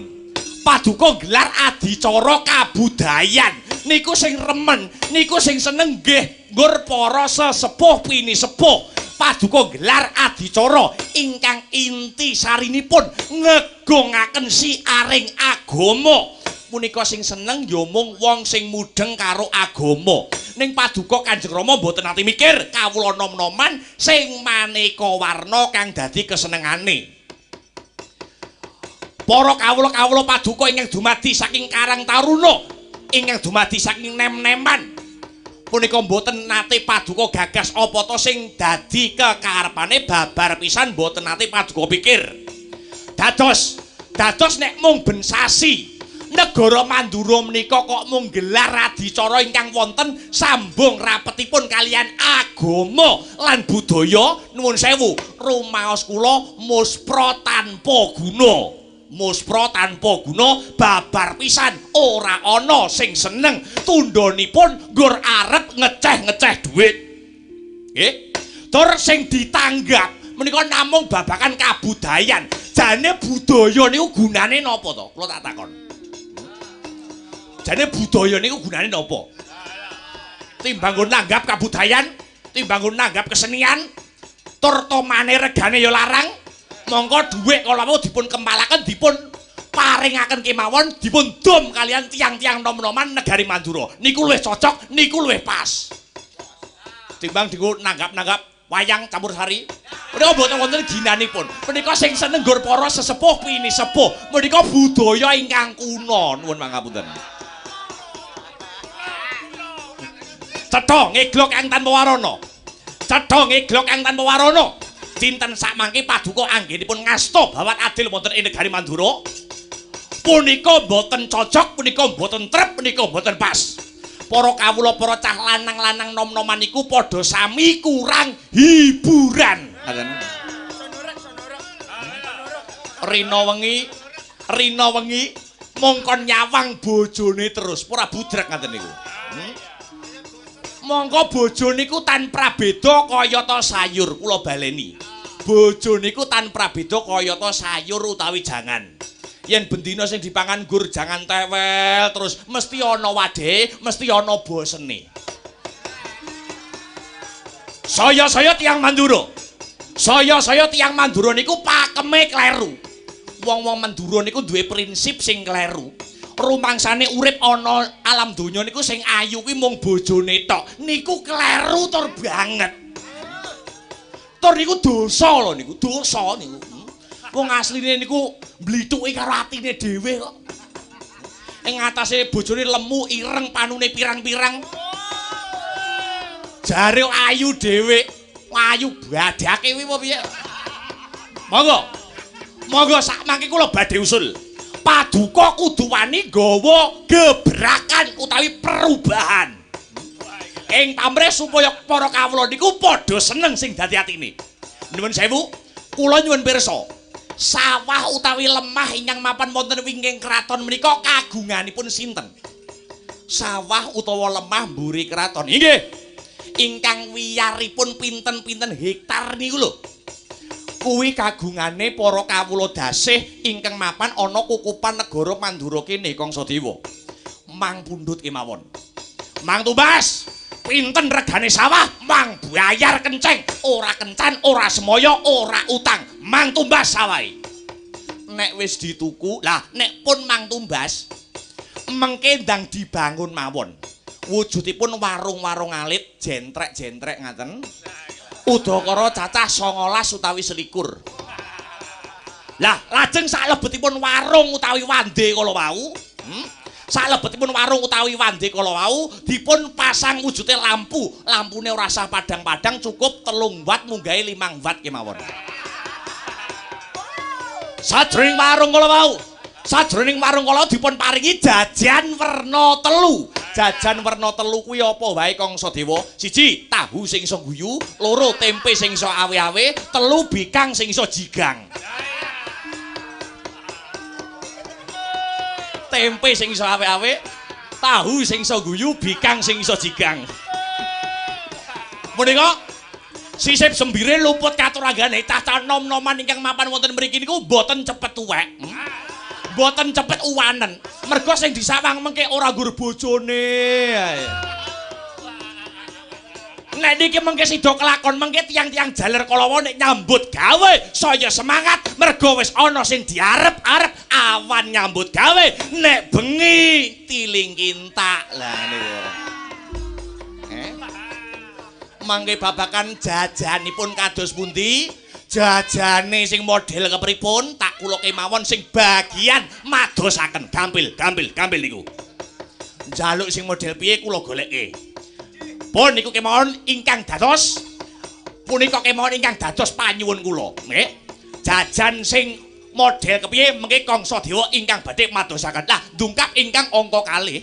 paduka gelar adicara kabudayan niku sing remen, niku sing seneng nggih nggur para sesepuh pinisepuh. Paduka gelar adicara ingkang inti sarinipun ngegongaken siaring agama. Punika sing seneng ya mung wong sing mudheng karo agama. Ning paduka Kanjeng Rama mboten nate mikir kawula nom-noman sing maneka warna kang dadi kesenengane. Para kawula-kawula paduka ingkang dumadi saking Karang Taruna, ingkang dumadi saking nem-neman, punika mboten nate paduka gagas apa to sing dadi kekarepane babar pisan mboten nate paduka pikir. Dados nek mung ben sasi negara Mandura menika kok mung gelar adicara ingkang wonten sambung rapetipun kalian agama lan budaya, nuwun sewu, rumaos kula muspra tanpa guna. Muspra tanpa guna babar pisan ora ana sing seneng tundhonipun nggur arep ngeceh-ngeceh dhuwit. Nggih. Tur sing ditanggap menika namung babakan kabudayan. Jane budaya niku gunane napa to? Kula tak takon. Jane budaya niku gunane napa? Timbang nggo nanggap kabudayan, timbang nggo nanggap kesenian, tur tomane regane ya larang. Mongko dhuwit kala wau dipun kempalaken, dipun paringaken kemawon, dipun dum kalian tiang-tiang nom-noman negari Mandura. Niku luwih cocok, niku luwih pas. Timbang dienggo nanggap-nanggap wayang campur sari. Menika mboten wonten ginanipun. Menika sing seneng nggur para sesepuh pinisepuh. Menika budaya ingkang kuna. Nuwun pangapunten. Cetha ngeglok kang tanpa warana. Cetha ngeglok kang tanpa warana. Dinten sakmangke paduka anggenipun ngasta bawat adil wonten ing negari Mandura punika mboten cocok, punika mboten trep, punika mboten pas. Para kawula, para cah lanang-lanang nom-noman niku padha sami kurang hiburan. Ngaten. Rina wengi mongkon nyawang bojone terus, ora budrek ngaten niku. Mongko bojo niku tan prabeda kayata sayur, kula baleni. Bojo niku tan prabeda kayata sayur utawi jangan. Yen bendina sing dipangan gur jangan tewel terus mesti ana wadhe, mesti ana bosene. Saya-saya tiyang Mandura. Saya-saya tiyang Mandura niku pakeme kleru. Wong-wong Mandura niku duwe prinsip sing kleru. Rumangsane urip ana alam donya niku sing ayu kuwi mung bojone tok. Niku kleru tur banget. Tur niku dosa lho niku, dosa niku. Wong asline niku mblithuki karo atine dhewe kok. Ing atase bojone lemu, ireng, panune pirang-pirang. Jare ayu dhewe, ayu badake kuwi apa piye? Monggo. Monggo sak mangke kula badhe usul. Paduka kudu wani nggawa gebrakan utawi perubahan. Ing pamrih supaya para kawula niku padha seneng sing dadi atine. Nuwun sewu, kula nyuwun pirsa. Sawah utawi lemah ingkang mapan wonten wingking kraton menika kagunganipun sinten? Sawah utawa lemah mburi kraton. Inggih. Ingkang wiyaripun pinten-pinten hektar niku lho. Kuwi kagungane para kawula dasih ingkang mapan ana kukupan negara Mandura kene Kangsadewa. Mang pundhut kemawon. Mang tumbas, pinten regane sawah? Mang bayar kenceng, ora kencan, ora semoyo, ora utang. Mang tumbas sawahe. Nek wis dituku, lah nek pun mang tumbas, mengke ndang dibangun mawon. Wujudipun warung-warung alit, jentrek-jentrek ngaten. Udakara cacah 19 utawi 21. Lah, lajeng saklebetipun warung utawi wande kala wau, Saklebetipun warung utawi wande kala wau dipun pasang wujude lampu. Lampune ora sah padhang-padhang, cukup 3 watt munggahe 5 watt kemawon. Sajroning warung kala wau, sajroning warung kala dipun paringi jajan werna 3. Jajan werna 3 kuwi apa wae Kangsadewa? 1, tahu sing iso guyu, 2, tempe sing iso awe-awe, 3, bikang sing iso jigang. Tempe sing iso awe-awe, tahu sing iso guyu, bikang sing iso jigang. Menika sisip sembire luput katurangane cacah nom-noman ingkang mapan wonten mriki niku mboten cepet tuwek. Mboten cepet uwanen. Mergo sing disawang mengke ora nggur bojone ae. Nek niki mengke sida kelakon mengke tiyang-tiyang jaler kala nek nyambut gawe saya semangat mergo wis ana sing diarep-arep awan nyambut gawe nek bengi tiling kintak. Lah niku. Mangke babakan jajanipun kados pundi? Jajane sing model kepripun tak kula kemawon sing bagian madosaken gampil gampil gampil niku. Njaluk sing model piye kula goleke. Pun niku kemawon ingkang dados punika kemawon ingkang dados panyuwun kula. Nggih. Jajan sing model kepiye mengke Kangsadewa ingkang badhe madosaken. Lah ndungkap ingkang angka kalih.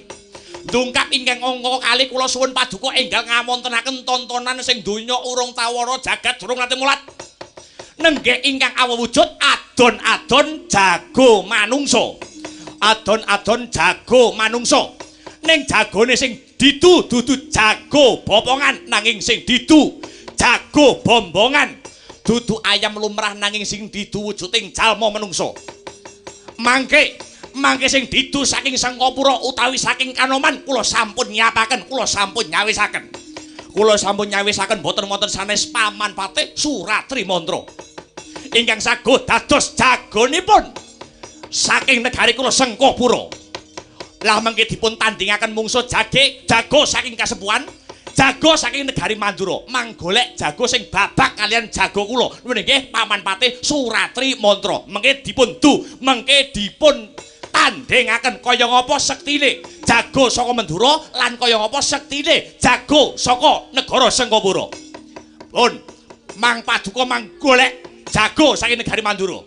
Ndungkap ingkang angka kalih kula suwun paduka enggal ngawontenaken tontonan sing donya urung tawara jagat durung nate mulat. Nenggih ingkang awujud adon-adon jago manungsa. Adon-adon jago manungsa. Ning jagone sing didu dudu jago bopongan nanging sing didu jago bombongan. Dudu ayam lumrah nanging sing didu wujuding jalma manungsa. Mangke mangke sing didu saking Sangkapura utawi saking Kanoman kula sampun nyiapaken, kula sampun nyawisaken. Kula sampun nyawisaken boten wonten sanes Paman Patih Suratri Mantra. Ingkang saguh dados jagonipun saking negari kula Sengkapura. Lah mangke dipun tandingaken mungsuh jage jago saking Kasepuhan, jago saking negari Mandura. Manggolek jago sing babak kalian jago kula. Nuwun nggih Paman Patih Suratri Mantra. Mangke dipun du, mangke dipun tandingaken kaya ngapa sektine jago saka Mandura lan kaya ngapa sektine jago saka negara Sengkapura. Pun mang paduka mang golek jago saking negari Mandura.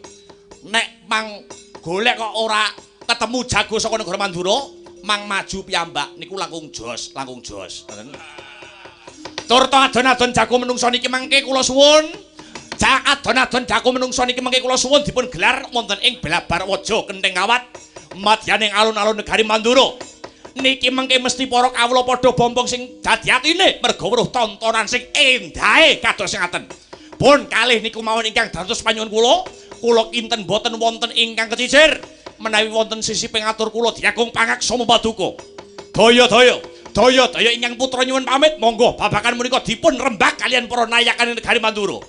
Nek mang golek kok ora ketemu jago saka negara Mandura, mang maju piyambak niku langkung jos, langkung jos. Ngoten. Turta adon-adon jago menungsa niki mangke kula suwun. Adon-adon jago menungsa niki mangke kula suwun dipun gelar wonten ing Blabar Waja Kenthing Kawat madyaning alun-alun negari Mandura. Niki mengke mesti para kawula padha bombong sing dadi atine merga weruh tontonan sing endahe kados ngaten. Pun kalih niku mawon ingkang dados panyuwun kula, kula kinten boten wonten ingkang kecicir menawi wonten sisi pengatur kula diagung pangaksama paduka. Daya-daya, daya-daya ingkang putra nyuwun pamit, monggo babakan menika dipun rembag kalian para nayakan negari Mandura.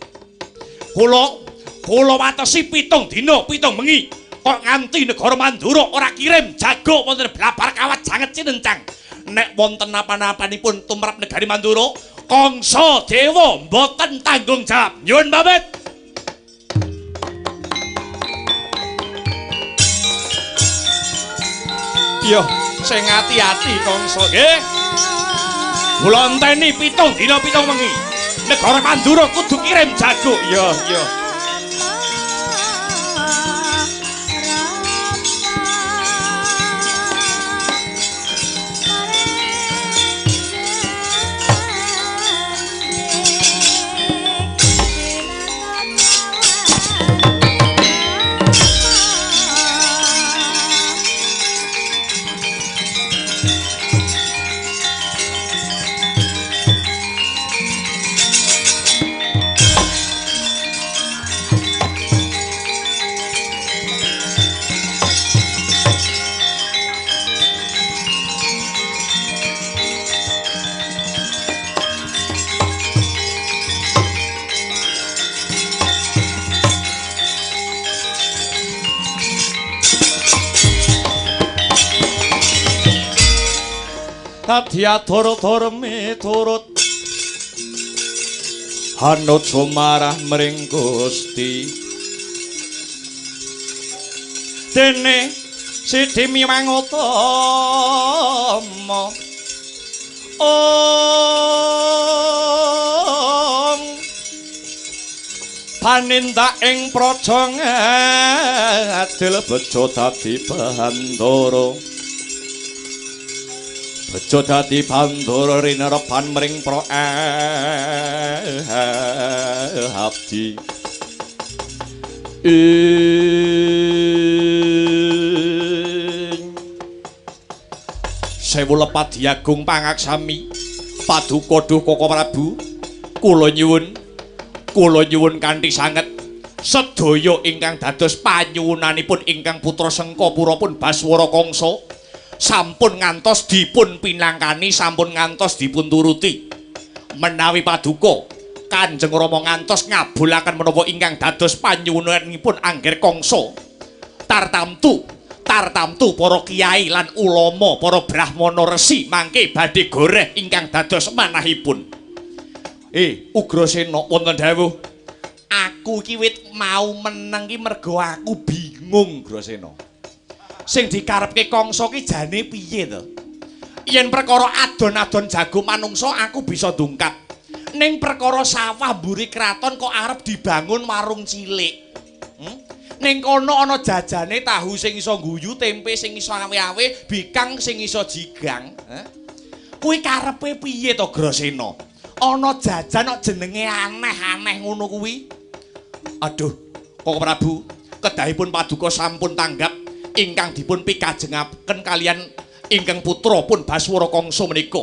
Kula watesi 7 dina 7 bengi. Kok nganti negara Mandura ora kirim jago wonten Blabar Kawat janget cinencang. Nek wonten napa-napanipun tumrap negari Mandura, Kangsadewa mboten tanggung jawab. Nyuwun pamit. Yo, sing ati-ati Kangsa nggih. Kula enteni 7 dina 7 wengi. Negara Mandura kudu kirim jago. Yo, yo. Dadi atur-atur miturut hanut sumarah mring Gusti. Dene Sidi Miwang Utama Om panindak ing praja ngadil bejo dadi bandara. Bejo dadi bandara rinereban mring pra abdi. Sewu lepat diagung pangaksami paduka duh Koko Prabu, kula nyuwun kanthi sanget sedaya ingkang dados panyuwunanipun ingkang putra Sengkapura pun Baswara Kangsa sampun ngantos dipun pinangkani, sampun ngantos dipun turuti. Menawi paduka Kanjeng Rama ngantos ngabulaken menapa ingkang dados panyuwunanipun angger Kangsa, tartamtu para kiai lan ulama, para brahmana resi mangke badhe goreh ingkang dados manahipun. Ugrasena wonten dawuh, aku iki wit mau meneng ki mergo aku bingung, Ugrasena. Sing dikarepke Kangsa ki jane piye to? Yen perkara adon-adon jago manungsa aku bisa dungkap. Ning perkara sawah mburi kraton kok arep dibangun warung cilik. Ning kono ana jajane tahu sing iso guyu, tempe sing iso awe-awe, bikang sing iso jigang. Kuwi karepe piye to, Grasena? Ana jajan kok jenenge aneh-aneh ngono kuwi. Aduh, Koko Prabu, kedahipun paduka sampun tanggap ingkang dipun pikajengaken kalian ingkang putra pun Baswara Kangsa menika.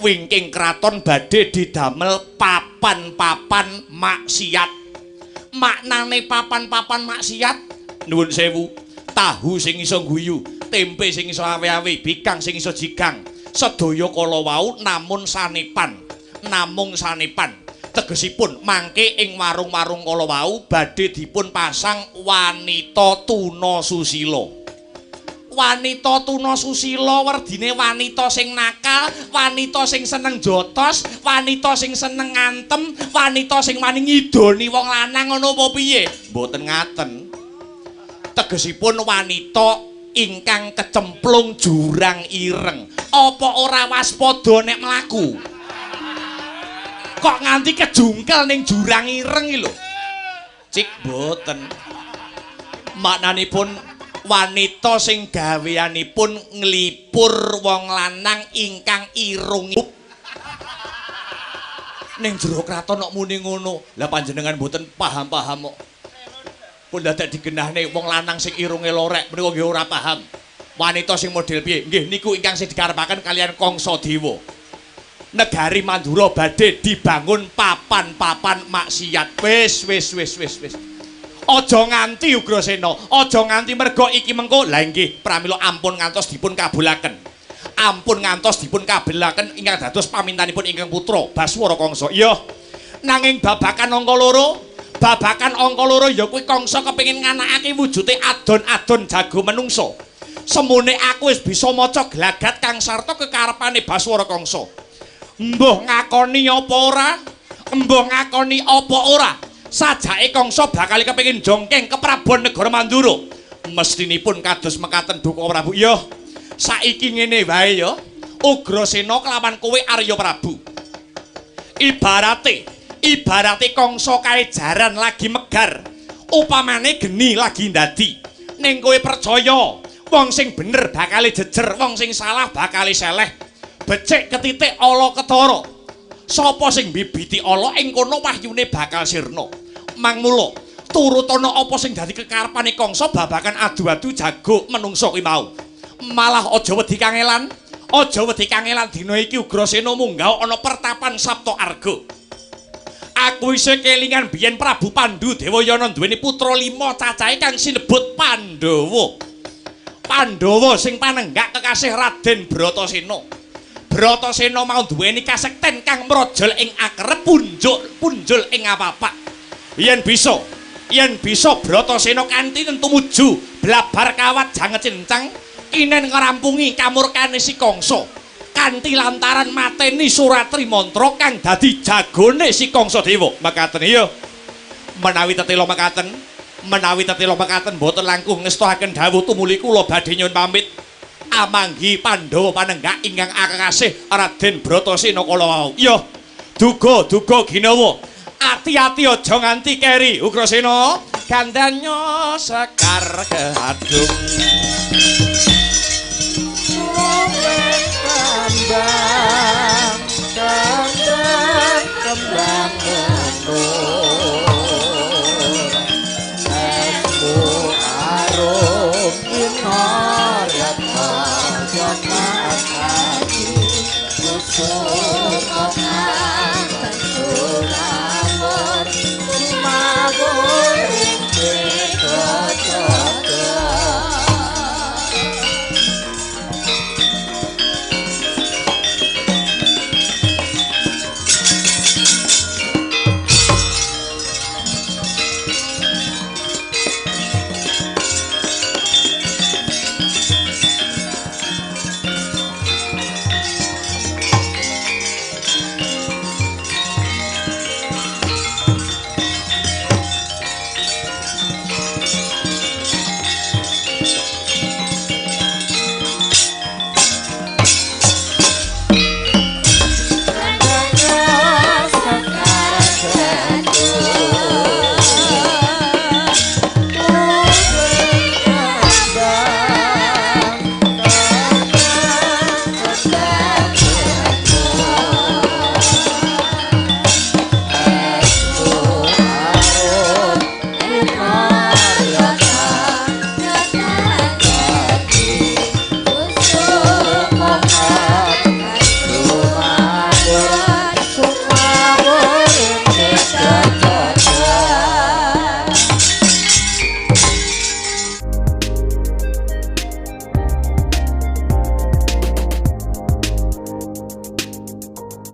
Wingking kraton badhe didamel papan-papan maksiat. Maknane papan-papan maksiat, nuwun sewu, tahu sing iso guyu, tempe sing iso awe-awe, bikang sing iso jigang, sedaya kala wau namun sanepan, namung sanepan. Tegesipun mangke ing warung-warung kala wau badhe dipun pasang wanita tuna susila. Wanita tuna susila werdine wanita sing nakal, wanita sing seneng jotos, wanita sing seneng ngantem, wanita sing wani ngidoni wong lanang ngono apa piye? Mboten ngaten. Tegesipun wanita ingkang kecemplung jurang ireng. Apa ora waspada nek mlaku? Kok nganti kejungkel ning jurang ireng iki lho. Cik mboten. Maknanipun wanita sing gaweanipun nglipur wong lanang ingkang irung ning jero kraton kok muni ngono. Lah panjenengan mboten paham-paham kok. Pun dadak digenahne wong lanang sing irunge lorek menika nggih ora paham. Wanita sing model piye? Nggih niku ingkang sing dikarepaken kalian Kangsa Dewa. Negari Mandura badhe dibangun papan-papan maksiat. Wis wis wis wis wis. Aja nganti Ugrasena, aja nganti merga iki mengko. Lah nggih, pramila ampun ngantos dipun kabulaken. Ampun ngantos dipun kabulaken ingkang dados pamintanipun ingkang putra Baswara Kangsa. Iya. Nanging babakan angka loro, babakan angka loro ya kuwi Kangsa kepengin nganakake wujude adon-adon jago menungsa. Semune aku wis bisa maca glagat kang sarta kekarepane Baswara Kangsa. Mbuh ngakoni apa ora? Mbuh ngakoni apa ora? Sajake Kangsa bakal kepengin jongkeng ke Prabon Negara Mandura. Mestinipun kados mekaten Duka Prabu. Iya. Saiki ngene wae ya. Ugrasena kelawan kowe Arya Prabu. Ibarate Kangsa kae jaran lagi megar. Upamane geni lagi ndadi. Ning kowe percaya, wong sing bener bakal jejer, wong sing salah bakal seleh. Becik ketitik ala ketara. Sapa sing mbibiti ala ing kono wahyune bakal sirna. Mangmula turutana apa sing dadi kekarepane Kangsa babagan adu-adu jago menungsa kuwi mau. Malah aja wedi kangelan, aja wedi kangelan dina iki Ugrasena munggah ana pertapan Sapta Arga. Aku isih kelingan biyen Prabu Pandu Dewayana duweni putra 5 cacahe kang sinebut Pandhawa. Pandhawa sing panenggak kekasih Raden Bratasena. Bratasena mau duweni kasekten kang mrojol ing akerep punjul ing apapak. Yen bisa Bratasena kanthi tumuju blabar kawat janget cincang kinen ngrampungi kamurkane si Kangsa. Kanthi lantaran mateni Suratri Mantra kang dadi jagone si Kangsa Dewa. Mekaten iya. Menawi tetela mekaten, menawi tetela mekaten boten langkung ngestohaken dawuh tumuli kula badhe nyuwun pamit. Amanggi Pandhawa panenggak ingkang akasih Raden Bratasena kala wau. Iya. Duga duga ginawa. Ati-ati aja nganti keri Ugrasena. Gandanya sekar keadung. Kembang kembang kembang menur esmu arum inoryatna jatah kaji susur